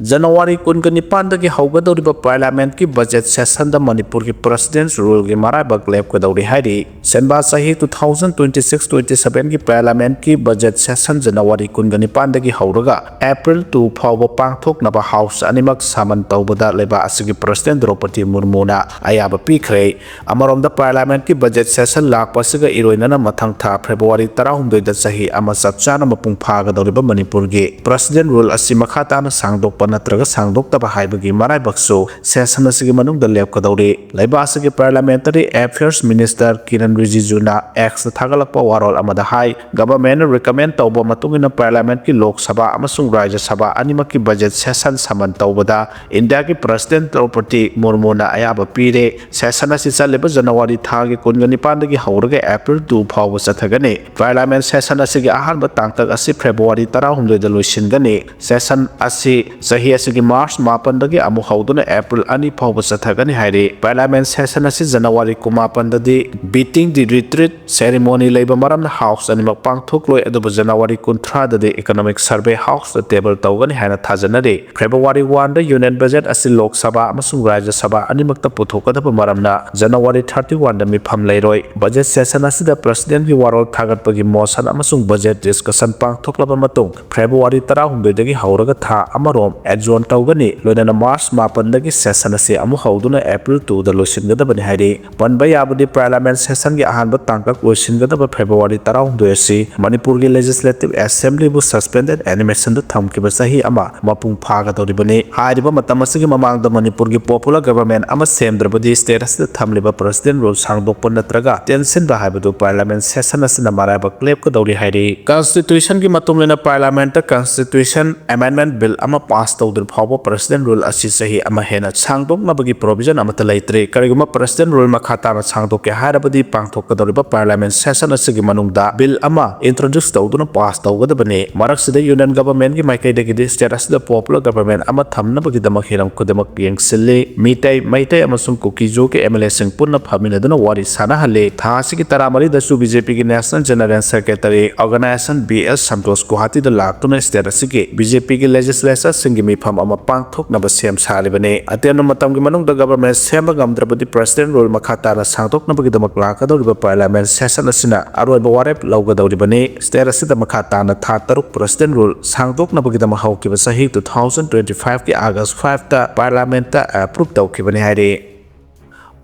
ꯖꯅꯋꯥꯔꯤ ꯀꯨꯟꯒ ꯅꯤꯄꯥꯟꯗꯒꯤ ꯍꯧꯒꯗꯧꯔꯤꯕ ꯄꯥꯔꯂꯤꯌꯥꯃꯦꯟꯠꯀꯤ ꯕꯖꯦꯠ ꯁꯦꯁꯟꯗ ꯃꯅꯤꯄꯨꯔꯒꯤ ꯄ꯭ꯔꯁꯤꯗꯦꯟꯠ ꯔꯨꯜꯒꯤ ꯃꯔꯥꯏꯕꯛ ꯂꯦꯞꯀꯗꯧꯔꯤ ꯍꯥꯏꯔꯤ꯫ ꯁꯦꯟꯕꯥ ꯆꯍꯤ two thousand twenty six twenty sevenꯒꯤ ꯄꯥꯔꯂꯤꯌꯥꯃꯦꯟꯠꯀꯤ ꯕꯖꯦꯠ ꯁꯦꯁꯟ ꯖꯅꯋꯥꯔꯤ ꯀꯨꯟꯒ ꯅꯤꯄꯥꯟꯗꯒꯤ ꯍꯧꯔꯒ ꯑꯦꯄ꯭ꯔꯤꯜ two ꯐꯥꯎꯕ ꯄꯥꯡꯊꯣꯛꯅꯕ ꯍꯥꯎꯁ ꯑꯅꯤꯃꯛ ꯁꯥꯃꯟ ꯇꯧꯕꯗ ꯂꯩꯕꯥꯛ ꯑꯁꯤꯒꯤ ꯄ꯭ꯔꯁꯤꯗꯦꯟꯠ ꯗ꯭ꯔꯧꯄꯗꯤ ꯃꯨꯔꯃꯨꯅ ꯑꯌꯥꯕ ꯄꯤꯈ꯭ꯔꯦ꯫ ꯑꯃꯔꯣꯝꯗ ꯄꯥꯔꯂꯤꯌꯥꯃꯦꯟꯠꯀꯤ ꯕꯖꯦꯠ ꯁꯦꯁꯟ ꯂꯥꯛꯄ ꯑꯁꯤꯒ ꯏꯔꯣꯏꯅꯅ ꯃꯊꯪ ꯊꯥ ꯐꯦꯕ꯭ꯔꯨꯋꯥꯔꯤ ꯇꯔꯥꯍꯨꯝꯗꯣꯏꯗ ꯆꯍꯤ ꯑꯃ ꯆꯞ ꯆꯥꯅ ꯃꯄꯨꯡ ꯐꯥꯒꯗꯧꯔꯤꯕ ꯃꯅꯤꯄꯨꯔꯒꯤ ꯄ꯭ꯔꯁꯤꯗꯦꯟꯠ ꯔꯨꯜ ꯑꯁꯤ ꯃꯈꯥ ꯇꯥꯅ ꯁꯥꯡꯗꯣꯛꯄ ꯅꯠꯇ꯭ꯔꯒ ꯁꯥꯡꯗꯣꯛꯇꯕ ꯍꯥꯏꯕꯒꯤ ꯃꯔꯥꯏꯕꯛꯁꯨ ꯁꯦꯁꯟ ꯑꯁꯤꯒꯤ ꯃꯅꯨꯡꯗ ꯂꯦꯞꯀꯗꯧꯔꯤ꯫ ꯂꯩꯕꯥꯛ ꯑꯁꯤꯒꯤ ꯄꯥꯔꯂꯤꯌꯥꯃꯦꯟꯇꯔꯤ ꯑꯦꯐꯤꯌꯔꯁ ꯃꯤꯅꯤꯁꯇꯔ ꯀꯤꯔꯟ ꯔꯤꯖꯤꯖꯨꯅ ꯑꯦꯛꯁꯇ ꯊꯥꯒꯠꯂꯛꯄ ꯋꯥꯔꯣꯜ ꯑꯃꯗ ꯍꯥꯏ, ꯒꯚꯔꯟꯃꯦꯟꯠꯅ ꯔꯤꯀꯃꯦꯟ ꯇꯧꯕ ꯃꯇꯨꯡ ꯏꯟꯅ ꯄꯥꯔꯂꯤꯌꯥꯃꯦꯟꯠꯀꯤ ꯂꯣꯛ ꯁꯚꯥ ꯑꯃꯁꯨꯡ ꯔꯥꯖ꯭ꯌ ꯁꯚꯥ ꯑꯅꯤꯃꯛꯀꯤ ꯕꯖꯦꯠ ꯁꯦꯁꯟ ꯁꯥꯃꯟ ꯇꯧꯕꯗ ꯏꯟꯗꯤꯌꯥꯒꯤ ꯄ꯭ꯔꯁꯤꯗꯦꯟꯠ ꯗ꯭ꯔꯧꯄꯗꯤ ꯃꯨꯔꯃꯨꯅ ꯑꯌꯥꯕ ꯄꯤꯔꯦ꯫ ꯁꯦꯁꯟ ꯑꯁꯤ ꯆꯠꯂꯤꯕ ꯖꯅꯋꯥꯔꯤ ꯊꯥꯒꯤ ꯀꯨꯟꯒ ꯅꯤꯄꯥꯟꯗꯒꯤ ꯍꯧꯔꯒ ꯑꯦꯄ꯭ꯔꯤꯜ two ꯐꯥꯎꯕ ꯆꯠꯊꯒꯅꯤ꯫ ꯄꯥꯔꯂꯤꯌꯥꯃꯦꯟꯠ ꯁꯦꯁꯟ ꯑꯁꯤꯒꯤ ꯑꯍꯥꯟꯕ ꯇꯥꯡꯀꯛ ꯑꯁꯤ ꯐꯦꯕ꯭ꯔꯨꯋꯥꯔꯤ ꯇꯔꯥꯍꯨꯝꯗꯣꯏꯗ ꯂꯣꯏꯁꯤꯟꯒꯅꯤ꯫ ꯁꯦꯁꯟ ꯑꯁꯤ ꯆꯍꯤ ꯑꯁꯤꯒꯤ ꯃꯥꯔꯆ ꯃꯥꯄꯟꯗꯒꯤ ꯑꯃꯨꯛ ꯍꯧꯗꯨꯅ ꯑꯦꯄ꯭ꯔꯤꯜ ꯑꯅꯤ ꯐꯥꯎꯕ ꯆꯠꯊꯒꯅꯤ ꯍꯥꯏꯔꯤ꯫ Parliament session ꯑꯁꯤ January ꯀꯨꯟꯃꯥꯄꯟꯗꯗꯤ Beating the Retreat ceremony ꯂꯩꯕ ꯃꯔꯝꯅ House ꯑꯅꯤꯃꯛ ꯄꯥꯡꯊꯣꯛꯂꯣꯏ, ꯑꯗꯨꯕꯨ ꯖꯅꯋꯥꯔꯤ ꯀꯨꯟꯊ꯭ꯔꯥꯗꯗꯤ Economic Survey House ꯇ table ꯇꯧꯒꯅꯤ ꯍꯥꯏꯅ ꯊꯥꯖꯅꯔꯤ꯫ February one ꯗ Union Budget ꯑꯁꯤ ꯂꯣꯛ ꯁꯚꯥ ꯑꯃꯁꯨꯡ ꯔꯥꯖ꯭ꯌ ꯁꯚꯥ ꯑꯅꯤꯃꯛꯇ ꯄꯨꯊꯣꯛꯀꯗꯕ ꯃꯔꯝꯅ ꯖꯅꯋꯥꯔꯤ thirty one ꯗ ꯃꯤꯐꯝ ꯂꯩꯔꯣꯏ꯫ Budget session ꯑꯁꯤꯗ President ꯀꯤ ꯋꯥꯔꯣꯜ ꯊꯥꯒꯠꯄꯒꯤ motion ꯑꯃꯁꯨꯡ budget discussion ꯄꯥꯡꯊꯣꯛꯂꯕ ꯃꯇꯨꯡ, February ꯇꯔꯥꯍꯨꯝꯗꯣꯏꯗꯒꯤ ꯍꯧꯔꯒ ꯊꯥ ꯑꯃꯔꯣꯝ adjourn ꯇꯧꯒꯅꯤ, ꯂꯣꯏꯅꯅ ꯃꯥꯔꯆ ꯃꯥꯄꯟꯗꯒꯤ session ꯑꯁꯤ ꯑꯃꯨꯛ ꯍꯧꯗꯨꯅ ꯑꯦꯄ꯭ꯔꯤꯜ two ꯗ ꯂꯣꯏꯁꯤꯟꯒꯗꯕꯅꯤ ꯍꯥꯏꯔꯤ꯫ ꯄꯟꯕ ꯌꯥꯕꯗꯤ, Parliament session ꯒꯤ ꯑꯍꯥꯟꯕ ꯇꯥꯡꯀꯛ ꯂꯣꯏꯁꯤꯟꯒꯗꯕ February ꯇꯔꯥꯍꯨꯝꯗꯣꯏ ꯑꯁꯤ ꯃꯅꯤꯄꯨꯔꯒꯤ Legislative Assembly ꯕꯨ suspended animation ꯗ ꯊꯝꯈꯤꯕ ꯆꯍꯤ ꯑꯃ ꯃꯄꯨꯡ ꯐꯥꯒꯗꯧꯔꯤꯕꯅꯤ꯫ ꯍꯥꯏꯔꯤꯕ ꯃꯇꯝ ꯑꯁꯤꯒꯤ ꯃꯃꯥꯡꯗ ꯃꯅꯤꯄꯨꯔꯒꯤ popular government ꯑꯃ ꯁꯦꯝꯗ꯭ꯔꯕꯗꯤ state ꯑꯁꯤꯗ ꯊꯝꯂꯤꯕ President Rule ꯁꯥꯡꯗꯣꯛꯄ ꯅꯠꯇ꯭ꯔꯒ ꯇꯦꯟꯁꯤꯟꯕ ꯍꯥꯏꯕꯗꯨ Parliament session ꯑꯁꯤꯅ ꯃꯔꯥꯏꯕꯛ ꯂꯦꯞꯀꯗꯧꯔꯤ ꯍꯥꯏꯔꯤ꯫ Constitution ꯒꯤ ꯃꯇꯨꯡ ꯏꯟꯅ Parliament ꯇ Constitution Amendment Bill ꯑꯃ pass ꯇꯧꯗ꯭ꯔꯤ ꯐꯥꯎꯕ President Rule ꯑꯁꯤ ꯆꯍꯤ ꯑꯃ ꯍꯦꯟꯅ ꯁꯥꯡꯗꯣꯛꯅꯕꯒꯤ provision ꯑꯃꯠꯇ ꯂꯩꯇ꯭ꯔꯤ꯫ ꯀꯔꯤꯒꯨꯝꯕ President Rule ꯃꯈꯥ ꯇꯥꯅ ꯁꯥꯡꯗꯣꯛꯀꯦ ꯍꯥꯏꯔꯕꯗꯤ, ꯄꯥꯡꯊꯣꯛꯀꯗꯧꯔꯤꯕ Parliament session ꯑꯁꯤꯒꯤ ꯃꯅꯨꯡꯗ Bill ꯑꯃ introduce ꯇꯧꯗꯨꯅ pass ꯇꯧꯒꯗꯕꯅꯤ꯫ ꯃꯔꯛꯁꯤꯗ Union Government ꯀꯤ ꯃꯥꯏꯀꯩꯗꯒꯤꯗꯤ state ꯑꯁꯤꯗ popular government ꯑꯃ ꯊꯝꯅꯕꯒꯤꯗꯃꯛ ꯍꯤꯔꯝ ꯈꯨꯗꯤꯡꯃꯛ ꯌꯦꯡꯁꯤꯜꯂꯤ꯫ ꯃꯤꯇꯩ, ꯃꯩꯇꯩ ꯑꯃꯁꯨꯡ ꯀꯨꯀꯤꯖꯨꯒꯤ M L A ꯁꯤꯡ ꯄꯨꯟꯅ ꯐꯝꯃꯤꯟꯅꯗꯨꯅ ꯋꯥꯔꯤ ꯁꯥꯟꯅꯍꯜꯂꯤ꯫ ꯊꯥ ꯑꯁꯤꯒꯤ ꯇꯔꯥꯃꯔꯤꯗꯁꯨ B J P ꯒꯤ National General Secretary Organization B L Santosh ꯒꯨꯋꯥꯍꯥꯇꯤꯗ ꯂꯥꯛꯇꯨꯅ state ꯑꯁꯤꯒꯤ B J P ꯒꯤ legislature ꯁꯤꯡꯒꯤ ꯃꯤꯐꯝ ꯑꯃ ꯄꯥꯡꯊꯣꯛꯅꯕ ꯁꯦꯝ ꯁꯥꯔꯤꯕꯅꯤ꯫ ꯑꯇꯦꯟꯕ ꯃꯇꯝꯒꯤ ꯃꯅꯨꯡꯗ government ꯁꯦꯝꯕ ꯉꯝꯗ꯭ꯔꯕꯗꯤ President Rule ꯃꯈꯥ ꯇꯥꯅ ꯁꯥꯡꯗꯣꯛꯅꯕꯒꯤꯗꯃꯛ ꯂꯥꯛꯀꯗꯧꯔꯤꯕ Parliament session ꯑꯁꯤꯅ ꯑꯔꯣꯏꯕ ꯋꯥꯔꯦꯞ ꯂꯧꯒꯗꯧꯔꯤꯕꯅꯤ꯫ State ꯑꯁꯤꯗ ꯃꯈꯥ ꯇꯥꯅ ꯊꯥ ꯇꯔꯨꯛ President Rule ꯁꯥꯡꯗꯣꯛꯅꯕꯒꯤꯗꯃꯛ ꯍꯧꯈꯤꯕ ꯆꯍꯤ two thousand twenty five ꯀꯤ August five ꯇ Parliament ꯇ approve ꯇꯧꯈꯤꯕꯅꯤ ꯍꯥꯏꯔꯤ꯫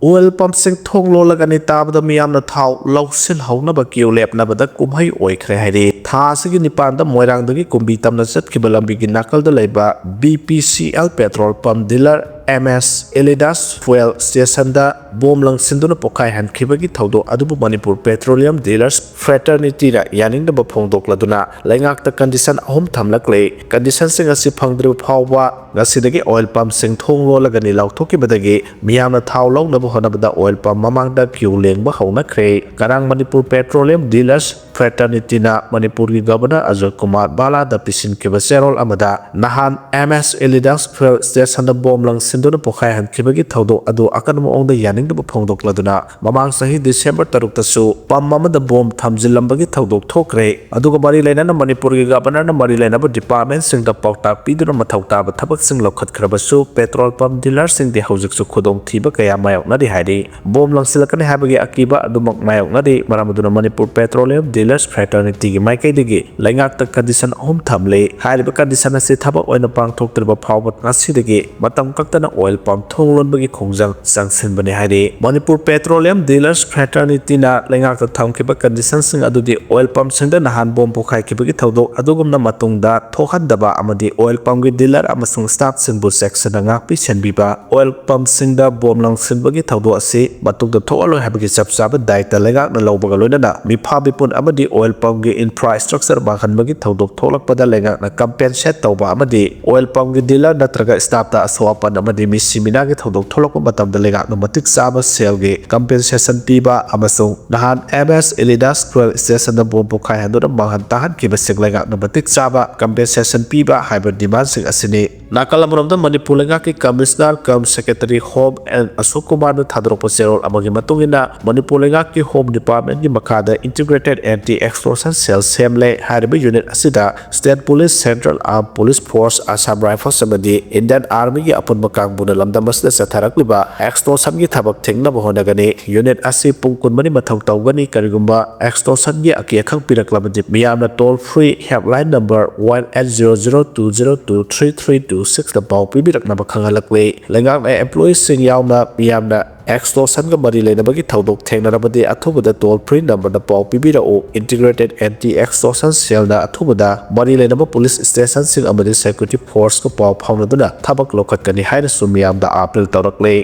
Oil pumpꯁꯤꯡ ꯊꯣꯡ ꯂꯣꯜꯂꯒꯅꯤ ꯇꯥꯕꯗ ꯃꯤꯌꯥꯝꯅ ꯊꯥꯎ ꯂꯧꯁꯤꯜꯍꯧꯅꯕ queue ꯂꯦꯞꯅꯕꯗ ꯀꯨꯝꯍꯩ ꯑꯣꯏꯈ꯭ꯔꯦ ꯍꯥꯏꯔꯤ꯫ ꯊꯥ ꯑꯁꯤꯒꯤ ꯅꯤꯄꯥꯟꯗ ꯃꯣꯏꯔꯥꯡꯗꯒꯤ ꯀꯨꯝꯕꯤ ꯇꯝꯅ ꯆꯠꯈꯤꯕ ꯂꯝꯕꯤꯒꯤ ꯅꯥꯀꯜꯗ ꯂꯩꯕ B P C L petrol pump dealer M S Elidas fuel stationꯗ bomb ꯂꯪꯁꯤꯟꯗꯨꯅ ꯄꯣꯈꯥꯏꯍꯟꯈꯤꯕꯒꯤ ꯊꯧꯗꯣꯛ ꯑꯗꯨꯕꯨ Manipur Petroleum Dealers Fraternityꯅ ꯌꯥꯅꯤꯡꯗꯕ ꯐꯣꯡꯗꯣꯛꯂꯗꯨꯅ ꯂꯩꯉꯥꯛꯇ condition ꯑꯍꯨꯝ ꯊꯝꯂꯛꯂꯦ꯫ Conditionꯁꯤꯡ ꯑꯁꯤ ꯐꯪꯗ꯭ꯔꯤꯕ ꯐꯥꯎꯕ ꯉꯁꯤꯗꯒꯤ oil pumpꯁꯤꯡ ꯊꯣꯡ ꯂꯣꯜꯂꯒꯅꯤ ꯂꯥꯎꯊꯣꯛꯈꯤꯕꯗꯒꯤ ꯃꯤꯌꯥꯝꯅ ꯊꯥꯎ ꯂꯧꯅꯕ ꯍꯣꯠꯅꯕꯗ oil pump ꯃꯃꯥꯡꯗ queue ꯂꯦꯡꯕ ꯍꯧꯅꯈ꯭ꯔꯦ꯫ ꯉꯔꯥꯡ Manipur Petroleum Dealers Fraternityꯅ ꯃꯅꯤꯄꯨꯔꯒꯤ ꯒꯕꯔꯅꯔ ꯑꯖꯣꯏ ꯀꯨꯃꯥꯔ ꯚꯥꯂꯥꯗ ꯄꯤꯁꯤꯟꯈꯤꯕ ꯆꯦꯔꯣꯜ ꯑꯃꯗ ꯅꯍꯥꯟ ꯑꯦꯝ ꯑꯦꯁ ꯏꯂꯤꯗꯥꯁ ꯐ꯭ꯌꯨꯑꯦꯜ ꯁ꯭ꯇꯦꯁꯟꯗ ꯕꯣꯝ ꯂꯪꯁꯤꯟꯗꯨꯅ ꯄꯣꯈꯥꯏꯍꯟꯈꯤꯕꯒꯤ ꯊꯧꯗꯣꯛ ꯑꯗꯨ ꯑꯀꯟꯕ ꯃꯑꯣꯡꯗ ꯌꯥꯅꯤꯡꯗꯕ ꯐꯣꯡꯗꯣꯛꯂꯗꯨꯅ ꯃꯃꯥꯡ ꯆꯍꯤ ꯗꯤꯁꯦꯝꯕꯔ ꯇꯔꯨꯛꯇꯁꯨ ꯄꯝ ꯑꯃꯗ ꯕꯣꯝ ꯊꯝꯖꯤꯜꯂꯝꯕꯒꯤ ꯊꯧꯗꯣꯛ ꯊꯣꯛꯈ꯭ꯔꯦ꯫ ꯑꯗꯨꯒ ꯃꯔꯤ ꯂꯩꯅꯅ ꯃꯅꯤꯄꯨꯔꯒꯤ ꯒꯕꯔꯅꯔꯅ ꯃꯔꯤ ꯂꯩꯅꯕ ꯗꯤꯄꯥꯔꯠꯃꯦꯟꯁꯤꯡꯗ ꯄꯥꯎꯇꯥꯛ ꯄꯤꯗꯨꯅ ꯃꯊꯧ ꯇꯥꯕ ꯊꯕꯛꯁꯤꯡ ꯂꯧꯈꯠꯈ꯭ꯔꯕꯁꯨ ꯄꯦꯇ꯭ꯔꯣꯜ ꯄꯝ ꯗꯤꯂꯔꯁꯤꯡꯗꯤ ꯍꯧꯖꯤꯛꯁꯨ ꯈꯨꯗꯣꯡꯊꯤꯕ ꯀꯌꯥ ꯃꯥꯌꯣꯛꯅꯔꯤ ꯍꯥꯏꯔꯤ꯫ ꯕꯣꯝ ꯂꯪꯁꯤꯜꯂꯛꯀꯅꯤ ꯍꯥꯏꯕꯒꯤ ꯑꯀꯤꯕ ꯑꯗꯨꯃꯛ ꯃꯥꯌꯣꯛꯅꯔꯤ꯫ ꯃꯔꯝ ꯑꯗꯨꯅ ꯃꯅꯤꯄꯨꯔ ꯄꯦꯇ꯭ꯔꯣꯂꯤꯌꯝ ꯗꯤꯂꯔꯁ ꯐ꯭ꯔꯦꯇꯔꯅꯤꯇꯤꯒꯤ ꯃꯥꯏꯀꯩꯗꯒꯤ ꯂꯩꯉꯥꯛꯇ ꯀꯟꯗꯤꯁꯟ ꯑꯍꯨꯝ ꯊꯝꯂꯤ꯫ ꯍꯥꯏꯔꯤꯕ ꯀꯟꯗꯤꯁꯟ ꯑꯁꯤ ꯊꯕꯛ ꯑꯣꯏꯅ ꯄꯥꯡꯊꯣꯛꯇ꯭ꯔꯤꯕ ꯐꯥꯎꯕ ꯉꯁꯤꯗꯒꯤ ꯃꯇꯝ ꯀꯛꯇꯅ ꯑꯣꯏꯜ ꯄꯝ ꯊꯣꯡ ꯂꯣꯟꯕꯒꯤ ꯈꯣꯡꯖꯪ ꯆꯪꯁꯤꯟꯕꯅꯤ ꯍꯥꯏꯔꯤ꯫ ꯃꯅꯤꯄꯨꯔ ꯄꯦꯇ꯭ꯔꯣꯂꯤꯌꯝ ꯗꯤꯂꯔꯁ ꯐ꯭ꯔꯦꯇꯔꯅꯤꯇꯤꯅ ꯂꯩꯉꯥꯛꯇ ꯊꯝꯈꯤꯕ ꯀꯟꯗꯤꯁꯟꯁꯤꯡ ꯑꯗꯨꯗꯤ ꯑꯣꯏꯜ ꯄꯝꯁꯤꯡꯗ ꯅꯍꯥꯟ ꯕꯣꯝ ꯄꯣꯈꯥꯏꯈꯤꯕꯒꯤ ꯊꯧꯗꯣꯛ ꯑꯗꯨꯒꯨꯝꯅ ꯃꯇꯨꯡꯗ ꯊꯣꯛꯍꯟꯗꯕ ꯑꯃꯗꯤ ꯑꯣꯏꯜ ꯄꯝꯒꯤ ꯗꯤꯂꯔ ꯑꯃꯁꯨꯡ ꯁ꯭ꯇꯥꯐꯁꯤꯡꯕꯨ ꯆꯦꯛꯁꯤꯟꯅ ꯉꯥꯛꯄꯤ ꯁꯦꯟꯕꯤꯕ, ꯑꯣꯏꯜ ꯄꯝꯁꯤꯡꯗ ꯕꯣꯝ ꯂꯪꯁꯤꯟꯕꯒꯤ ꯊꯧꯗꯣꯛ ꯑꯁꯤ ꯃꯇꯨꯡꯗ ꯊꯣꯛꯍꯜꯂꯣꯏ ꯍꯥꯏꯕꯒꯤ ꯆꯞ ꯆꯥꯕ ꯗꯥꯏꯇ ꯂꯩꯉꯥꯛꯅ ꯂꯧꯕꯒ ꯂꯣꯏꯅꯅ ꯃꯤꯐꯥ ꯃꯤꯄꯨꯟ ꯑꯃꯗꯤ ꯑꯣꯏꯜ ꯄꯝꯒꯤ ꯏꯟꯐ꯭ꯔꯥꯁ꯭ꯇ꯭ꯔꯛꯆꯔ ꯃꯥꯡꯍꯟꯕꯒꯤ ꯊꯧꯗꯣꯛ ꯊꯣꯛꯂꯛꯄꯗ ꯂꯩꯉꯥꯛꯅ ꯀꯝꯄꯦꯟꯁꯦꯠ ꯇꯧꯕ ꯑꯃꯗꯤ ꯑꯣꯏꯜ ꯄꯝꯒꯤ ꯗꯤꯂꯔ ꯅꯠꯇ꯭ꯔꯒ ꯁ꯭ꯇꯥꯐꯇ ꯑꯁꯣꯛ ꯑꯄꯟ ꯑꯃꯗꯤ ꯃꯤꯁꯤ ꯃꯤꯅꯥꯒꯤ ꯊꯧꯗꯣꯛ ꯊꯣꯛꯂꯛꯄ ꯃꯇꯝꯗ ꯂꯩꯉꯥꯛꯅ ꯃꯇꯤꯛ ꯆꯥꯕ ꯁꯦꯜꯒꯤ ꯀꯝꯄꯦꯟꯁꯦꯁꯟ ꯄꯤꯕ ꯑꯃꯁꯨꯡ ꯅꯍꯥꯟ ꯑꯦꯝ ꯑꯦꯁ ꯏꯂꯤꯗꯥꯁ ꯐ꯭ꯌꯨꯑꯦꯜ ꯁ꯭ꯇꯦꯁꯟꯗ ꯕꯣꯝ ꯄꯣꯈꯥꯏꯍꯟꯗꯨꯅ ꯃꯥꯡꯍꯟ ꯇꯥꯍꯟꯈꯤꯕꯁꯤꯡ ꯂꯩꯉꯥꯛꯅ ꯃꯇꯤꯛ ꯆꯥꯕ ꯀꯝꯄꯦꯟꯁꯦꯁꯟ ꯄꯤꯕ ꯍꯥꯏꯕ ꯗꯤꯃꯥꯟꯁꯤꯡ ꯑꯁꯤꯅꯤ꯫ ꯅꯥꯀꯜ ꯑꯃꯔꯣꯝꯗ ꯃꯅꯤꯄꯨꯔ ꯂꯩꯉꯥꯛꯀꯤ commissioner cum secretary home N Ashok ꯀꯨꯃꯥꯔꯅ ꯊꯥꯗꯣꯔꯛꯄ ꯆꯦꯔꯣꯜ ꯑꯃꯒꯤ ꯃꯇꯨꯡ ꯏꯟꯅ ꯃꯅꯤꯄꯨꯔ ꯂꯩꯉꯥꯛꯀꯤ ꯍꯣꯝ ꯗꯤꯄꯥꯔꯠꯃꯦꯟꯒꯤ ꯃꯈꯥꯗ ꯏꯟꯇꯤꯒ꯭ꯔꯦꯇꯦꯗ ꯑꯦꯟꯇꯤ ꯑꯦꯛꯁꯇꯣꯔꯁꯟ ꯁꯦꯜ ꯁꯦꯝꯂꯦ꯫ ꯍꯥꯏꯔꯤꯕ ꯌꯨꯅꯤꯠ ꯑꯁꯤꯗ state police, central armed police force, Assam rifles ꯑꯃꯗꯤ ꯏꯟꯗꯤꯌꯟ ꯑꯥꯔꯃꯤꯒꯤ ꯑꯄꯨꯟꯕ ꯀꯥꯡꯕꯨꯅ ꯂꯝꯗꯝ ꯑꯁꯤꯗ ꯆꯠꯊꯔꯛꯂꯤꯕ ꯑꯦꯛꯁꯇꯣꯔꯁꯟꯒꯤ ꯊꯕꯛ ꯊꯤꯡꯅꯕ ꯍꯣꯠꯅꯒꯅꯤ꯫ ꯌꯨꯅꯤꯠ ꯑꯁꯤ ꯄꯨꯡ ꯀꯨꯟꯃꯔꯤ ꯃꯊꯧ ꯇꯧꯒꯅꯤ꯫ ꯀꯔꯤꯒꯨꯝꯕ ꯑꯦꯛꯁꯇꯣꯔꯁꯟꯒꯤ ꯑꯀꯤ ꯑꯈꯪ ꯄꯤꯔꯛꯂꯕꯗꯤ ꯃꯤꯌꯥꯝꯅ toll free helpline number one eight zero zero two zero two three three two ꯁꯤꯛꯁꯇ ꯄꯥꯎ ꯄꯤꯕꯤꯔꯛꯅꯕ ꯈꯪꯍꯜꯂꯛꯂꯤ꯫ ꯂꯩꯉꯥꯛꯅ ꯑꯦꯝꯄ꯭ꯂꯣꯌꯤꯁꯤꯡ ꯌꯥꯎꯅ ꯃꯤꯌꯥꯝꯅ ꯑꯦꯛꯁꯇꯣꯔꯁꯟꯒ ꯃꯔꯤ ꯂꯩꯅꯕꯒꯤ ꯊꯧꯗꯣꯛ ꯊꯦꯡꯅꯔꯕꯗꯤ ꯑꯊꯨꯕꯗ ꯇꯣꯜ ꯐ꯭ꯔꯤ ꯅꯝꯕꯔꯗ ꯄꯥꯎ ꯄꯤꯕꯤꯔꯛꯎ꯫ ꯏꯟꯇꯤꯒ꯭ꯔꯦꯇꯦꯗ ꯑꯦꯟꯇꯤ ꯑꯦꯛꯁꯇꯣꯔꯁꯟ ꯁꯦꯜꯅ ꯑꯊꯨꯕꯗ ꯃꯔꯤ ꯂꯩꯅꯕ ꯄꯨꯂꯤꯁ ꯁ꯭ꯇꯦꯁꯟꯁꯤꯡ ꯑꯃꯗꯤ ꯁꯦꯀ꯭ꯌꯨꯔꯤꯇꯤ ꯐꯣꯔꯁꯀ ꯄꯥꯎ ꯐꯥꯎꯅꯗꯨꯅ ꯊꯕꯛ ꯂꯧꯈꯠꯀꯅꯤ ꯍꯥꯏꯅꯁꯨ ꯃꯤꯌꯥꯝꯗ ꯑꯥꯄꯤꯜ ꯇꯧꯔꯛꯂꯤ꯫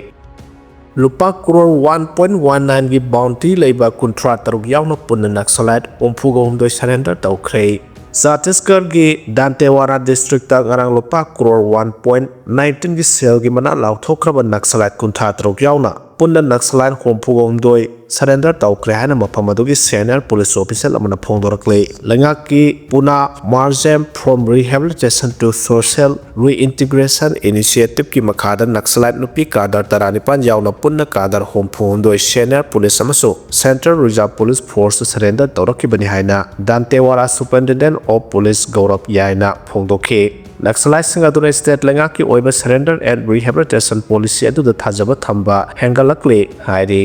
ꯂꯨꯄꯥ ꯀ꯭ꯔꯣꯔ ꯋꯥꯟ ꯄꯣꯏꯟꯠ ꯋꯥꯟ ꯅꯥꯏꯟꯒꯤ ꯕꯥꯎꯟꯇꯤ ꯂꯩꯕ ꯀꯨꯟꯊ꯭ꯔꯥ ꯇꯔꯨꯛ ꯌꯥꯎꯅ ꯄꯨꯟꯅ ꯅꯛꯁꯂꯥꯏꯠ ꯍꯨꯝꯐꯨꯒ ꯍꯨꯝꯗꯣꯏ ꯁꯔꯦꯟꯗꯔ ꯇꯧꯈ꯭ꯔꯦ꯫ ꯆꯇꯤꯁꯒꯔꯒꯤ ꯗꯥꯟꯇꯦꯋꯥꯔꯥ ꯗꯤꯁꯇ꯭ꯔꯤꯛꯇ ꯉꯔꯥꯡ ꯂꯨꯄꯥ ꯀ꯭ꯔꯣꯔ ꯋꯥꯟ ꯄꯣꯏꯟꯠ ꯅꯥꯏꯟꯇꯤꯟꯒꯤ ꯁꯦꯜꯒꯤ ꯃꯅꯥ ꯂꯥꯎꯊꯣꯛꯈ꯭ꯔꯕ ꯅꯛꯁꯂꯥꯏꯠ ꯀꯨꯟꯊ꯭ꯔꯥ ꯇꯔꯨꯛ ꯌꯥꯎꯅ ꯄꯨꯟꯅ ꯅꯛꯁꯂꯥꯏꯠ ꯍꯨꯝꯐꯨꯒ ꯍꯨꯝꯗꯣꯏ ꯁꯔꯦꯟꯗꯔ ꯇꯧꯈ꯭ꯔꯦ ꯍꯥꯏꯅ ꯃꯐꯝ ꯑꯗꯨꯒꯤ ꯁꯦꯅꯤꯌꯔ ꯄꯨꯂꯤꯁ ꯑꯣꯐꯤꯁꯤꯌꯦꯜ ꯑꯃꯅ ꯐꯣꯡꯗꯣꯔꯛꯂꯤ꯫ ꯂꯩꯉꯥꯛꯀꯤ ꯄꯨꯅꯥ ꯃꯥꯔꯖꯦꯝ ꯐ꯭ꯔꯣꯝ ꯔꯤꯍꯦꯕꯤꯂꯤꯇꯦꯁꯟ ꯇꯨ ꯁꯣꯁꯤꯌꯦꯜ ꯔꯤꯏꯟꯇꯤꯒ꯭ꯔꯦꯁꯟ ꯏꯅꯤꯁꯤꯌꯦꯇꯤꯚꯀꯤ ꯃꯈꯥꯗ ꯅꯛꯁꯂꯥꯏꯠ ꯅꯨꯄꯤ ꯀꯥꯗꯔ ꯇꯔꯥꯅꯤꯄꯥꯟ ꯌꯥꯎꯅ ꯄꯨꯟꯅ ꯀꯥꯗꯔ ꯍꯨꯝꯐꯨꯍꯨꯝꯗꯣꯏ ꯁꯦꯅꯤꯌꯔ ꯄꯨꯂꯤꯁ ꯑꯃꯁꯨꯡ ꯁꯦꯟꯇ꯭ꯔꯦꯜ ꯔꯤꯖꯥꯔꯚ ꯄꯨꯂꯤꯁ ꯐꯣꯔꯁꯇ ꯁꯔꯦꯟꯗꯔ ꯇꯧꯔꯛꯈꯤꯕꯅꯤ ꯍꯥꯏꯅ ꯗꯥꯟꯇꯦꯋꯥꯔꯥ ꯁꯨꯄꯔꯤꯟꯇꯦꯟꯗꯦꯟꯠ ꯑꯣꯐ ꯄꯨꯂꯤꯁ ꯒꯧꯔꯕ ꯌꯥꯏꯅ ꯐꯣꯡꯗꯣꯛꯈꯤ꯫ ꯅꯛꯁꯂꯥꯏꯠꯁꯤꯡ ꯑꯗꯨꯅ ꯁ꯭ꯇꯦꯠ ꯂꯩꯉꯥꯛꯀꯤ ꯑꯣꯏꯕ ꯁꯔꯦꯟꯗꯔ ꯑꯦꯟ ꯔꯤꯍꯦꯕꯤꯂꯤꯇꯦꯁꯟ ꯄꯣꯂꯤꯁꯤ ꯑꯗꯨꯗ ꯊꯥꯖꯕ ꯊꯝꯕ ꯍꯦꯟꯒꯠꯂꯛꯂꯤ ꯍꯥꯏꯔꯤ꯫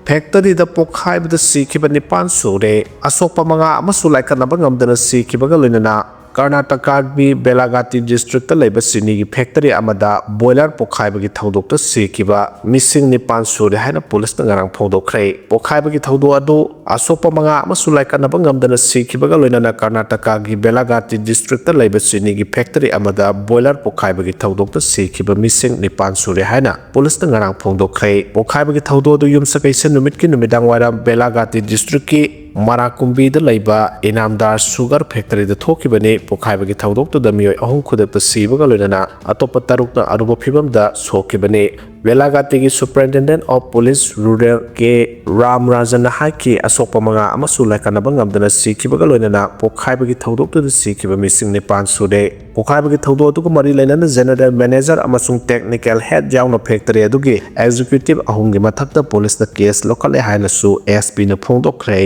ꯐꯦꯛꯇꯔꯤꯗ ꯄꯣꯈꯥꯏꯕꯗ ꯁꯤꯈꯤꯕ ꯅꯤꯄꯥꯟ ꯁꯨꯔꯦ꯫ ꯑꯁꯣꯛꯄ ꯃꯉꯥ ꯑꯃꯁꯨ ꯂꯥꯏꯀꯠꯅꯕ ꯉꯝꯗꯅ ꯁꯤꯈꯤꯕꯒ ꯂꯣꯏꯅꯅ ꯀꯔꯅꯥꯇꯀꯥꯒꯤ ꯕꯦꯂꯥꯒꯥꯇꯤ ꯗꯤꯁꯇ꯭ꯔꯤꯛꯇ ꯂꯩꯕ ꯆꯤꯅꯤꯒꯤ ꯐꯦꯛꯇꯔꯤ ꯑꯃꯗ ꯕꯣꯏꯂꯔ ꯄꯣꯈꯥꯏꯕꯒꯤ ꯊꯧꯗꯣꯛꯇ ꯁꯤꯈꯤꯕ ꯃꯤꯁꯤꯡ ꯅꯤꯄꯥꯟ ꯁꯨꯔꯦ ꯍꯥꯏꯅ ꯄꯨꯂꯤꯁꯅ ꯉꯔꯥꯡ ꯐꯣꯡꯗꯣꯛꯈ꯭ꯔꯦ꯫ ꯄꯣꯈꯥꯏꯕꯒꯤ ꯊꯧꯗꯣꯛ ꯑꯗꯨ ꯑꯁꯣꯛꯄ ꯃꯉꯥ ꯑꯃꯁꯨ ꯂꯥꯏꯀꯠꯅꯕ ꯉꯝꯗꯅ ꯁꯤꯈꯤꯕꯒ ꯂꯣꯏꯅꯅ ꯀꯔꯅꯥꯇꯀꯥꯒꯤ ꯕꯦꯂꯥꯒꯥꯇꯤ ꯗꯤꯁꯇ꯭ꯔꯤꯛꯇ ꯂꯩꯕ ꯆꯤꯅꯤꯒꯤ ꯐꯦꯛꯇꯔꯤ ꯑꯃꯗ ꯕꯣꯏꯂꯔ ꯄꯣꯈꯥꯏꯕꯒꯤ ꯊꯧꯗꯣꯛꯇ ꯁꯤꯈꯤꯕ ꯃꯤꯁꯤꯡ ꯅꯤꯄꯥꯟ ꯁꯨꯔꯦ ꯍꯥꯏꯅ ꯄꯨꯂꯤꯁꯅ ꯉꯔꯥꯡ ꯐꯣꯡꯗꯣꯛꯈ꯭ꯔꯦ꯫ ꯄꯣꯈꯥꯏꯕꯒꯤ ꯊꯧꯗꯣꯛ ꯑꯗꯨ ꯌꯨꯝꯁꯀꯩꯁ ꯅꯨꯃꯤꯠꯀꯤ ꯅꯨꯃꯤꯗꯥꯡ ꯋꯥꯏꯔꯝ ꯕꯦꯂꯥꯒꯥꯇꯤ ꯗꯤꯁꯇ꯭ꯔꯤꯛꯀꯤ ꯃꯥꯔꯥꯀꯨꯝꯕꯤꯗ ꯂꯩꯕ ꯏꯅꯥꯝꯗꯥꯔ ꯁꯨꯒꯔ ꯐꯦꯛꯇꯔꯤꯗ ꯊꯣꯛꯈꯤꯕꯅꯤ꯫ ꯄꯣꯈꯥꯏꯕꯒꯤ ꯊꯧꯗꯣꯛꯇꯨꯗ ꯃꯤꯑꯣꯏ ꯑꯍꯨꯝ ꯈꯨꯗꯛꯇ ꯁꯤꯕꯒ ꯂꯣꯏꯅꯅ ꯑꯇꯣꯞꯄ ꯇꯔꯨꯛꯅ ꯑꯔꯨꯕ ꯐꯤꯕꯝꯗ ꯁꯣꯛꯈꯤꯕꯅꯤ꯫ ꯕꯦꯂꯥꯒꯥꯇꯤꯒꯤ ꯁꯨꯄꯔꯤꯟꯇꯦꯟꯗꯦꯟꯠ ꯑꯣꯐ ꯄꯨꯂꯤꯁ ꯔꯨꯔꯦꯜ ꯀꯦ ꯔꯥꯝ ꯔꯥꯖꯟꯅ ꯍꯥꯏꯈꯤ, ꯑꯁꯣꯛꯄ ꯃꯉꯥ ꯑꯃꯁꯨ ꯂꯥꯏꯀꯠꯅꯕ ꯉꯝꯗꯅ ꯁꯤꯈꯤꯕꯒ ꯂꯣꯏꯅꯅ ꯄꯣꯈꯥꯏꯕꯒꯤ ꯊꯧꯗꯣꯛꯇꯨꯗ ꯁꯤꯈꯤꯕ ꯃꯤꯁꯤꯡ ꯅꯤꯄꯥꯟ ꯁꯨꯔꯦ꯫ ꯄꯣꯈꯥꯏꯕꯒꯤ ꯊꯧꯗꯣꯛ ꯑꯗꯨꯒ ꯃꯔꯤ ꯂꯩꯅꯅ ꯖꯦꯅꯔꯦꯜ ꯃꯦꯅꯦꯖꯔ ꯑꯃꯁꯨꯡ ꯇꯦꯛꯅꯤꯀꯦꯜ ꯍꯦꯗ ꯌꯥꯎꯅ ꯐꯦꯛꯇꯔꯤ ꯑꯗꯨꯒꯤ ꯑꯦꯛꯖꯤꯀ꯭ꯌꯨꯇꯤꯚ ꯑꯍꯨꯝꯒꯤ ꯃꯊꯛꯇ ꯄꯨꯂꯤꯁꯅ ꯀꯦꯁ ꯂꯧꯈꯠꯂꯦ ꯍꯥꯏꯅꯁꯨ ꯑꯦꯁ ꯄꯤꯅ ꯐꯣꯡꯗꯣꯛꯈ꯭ꯔꯦ꯫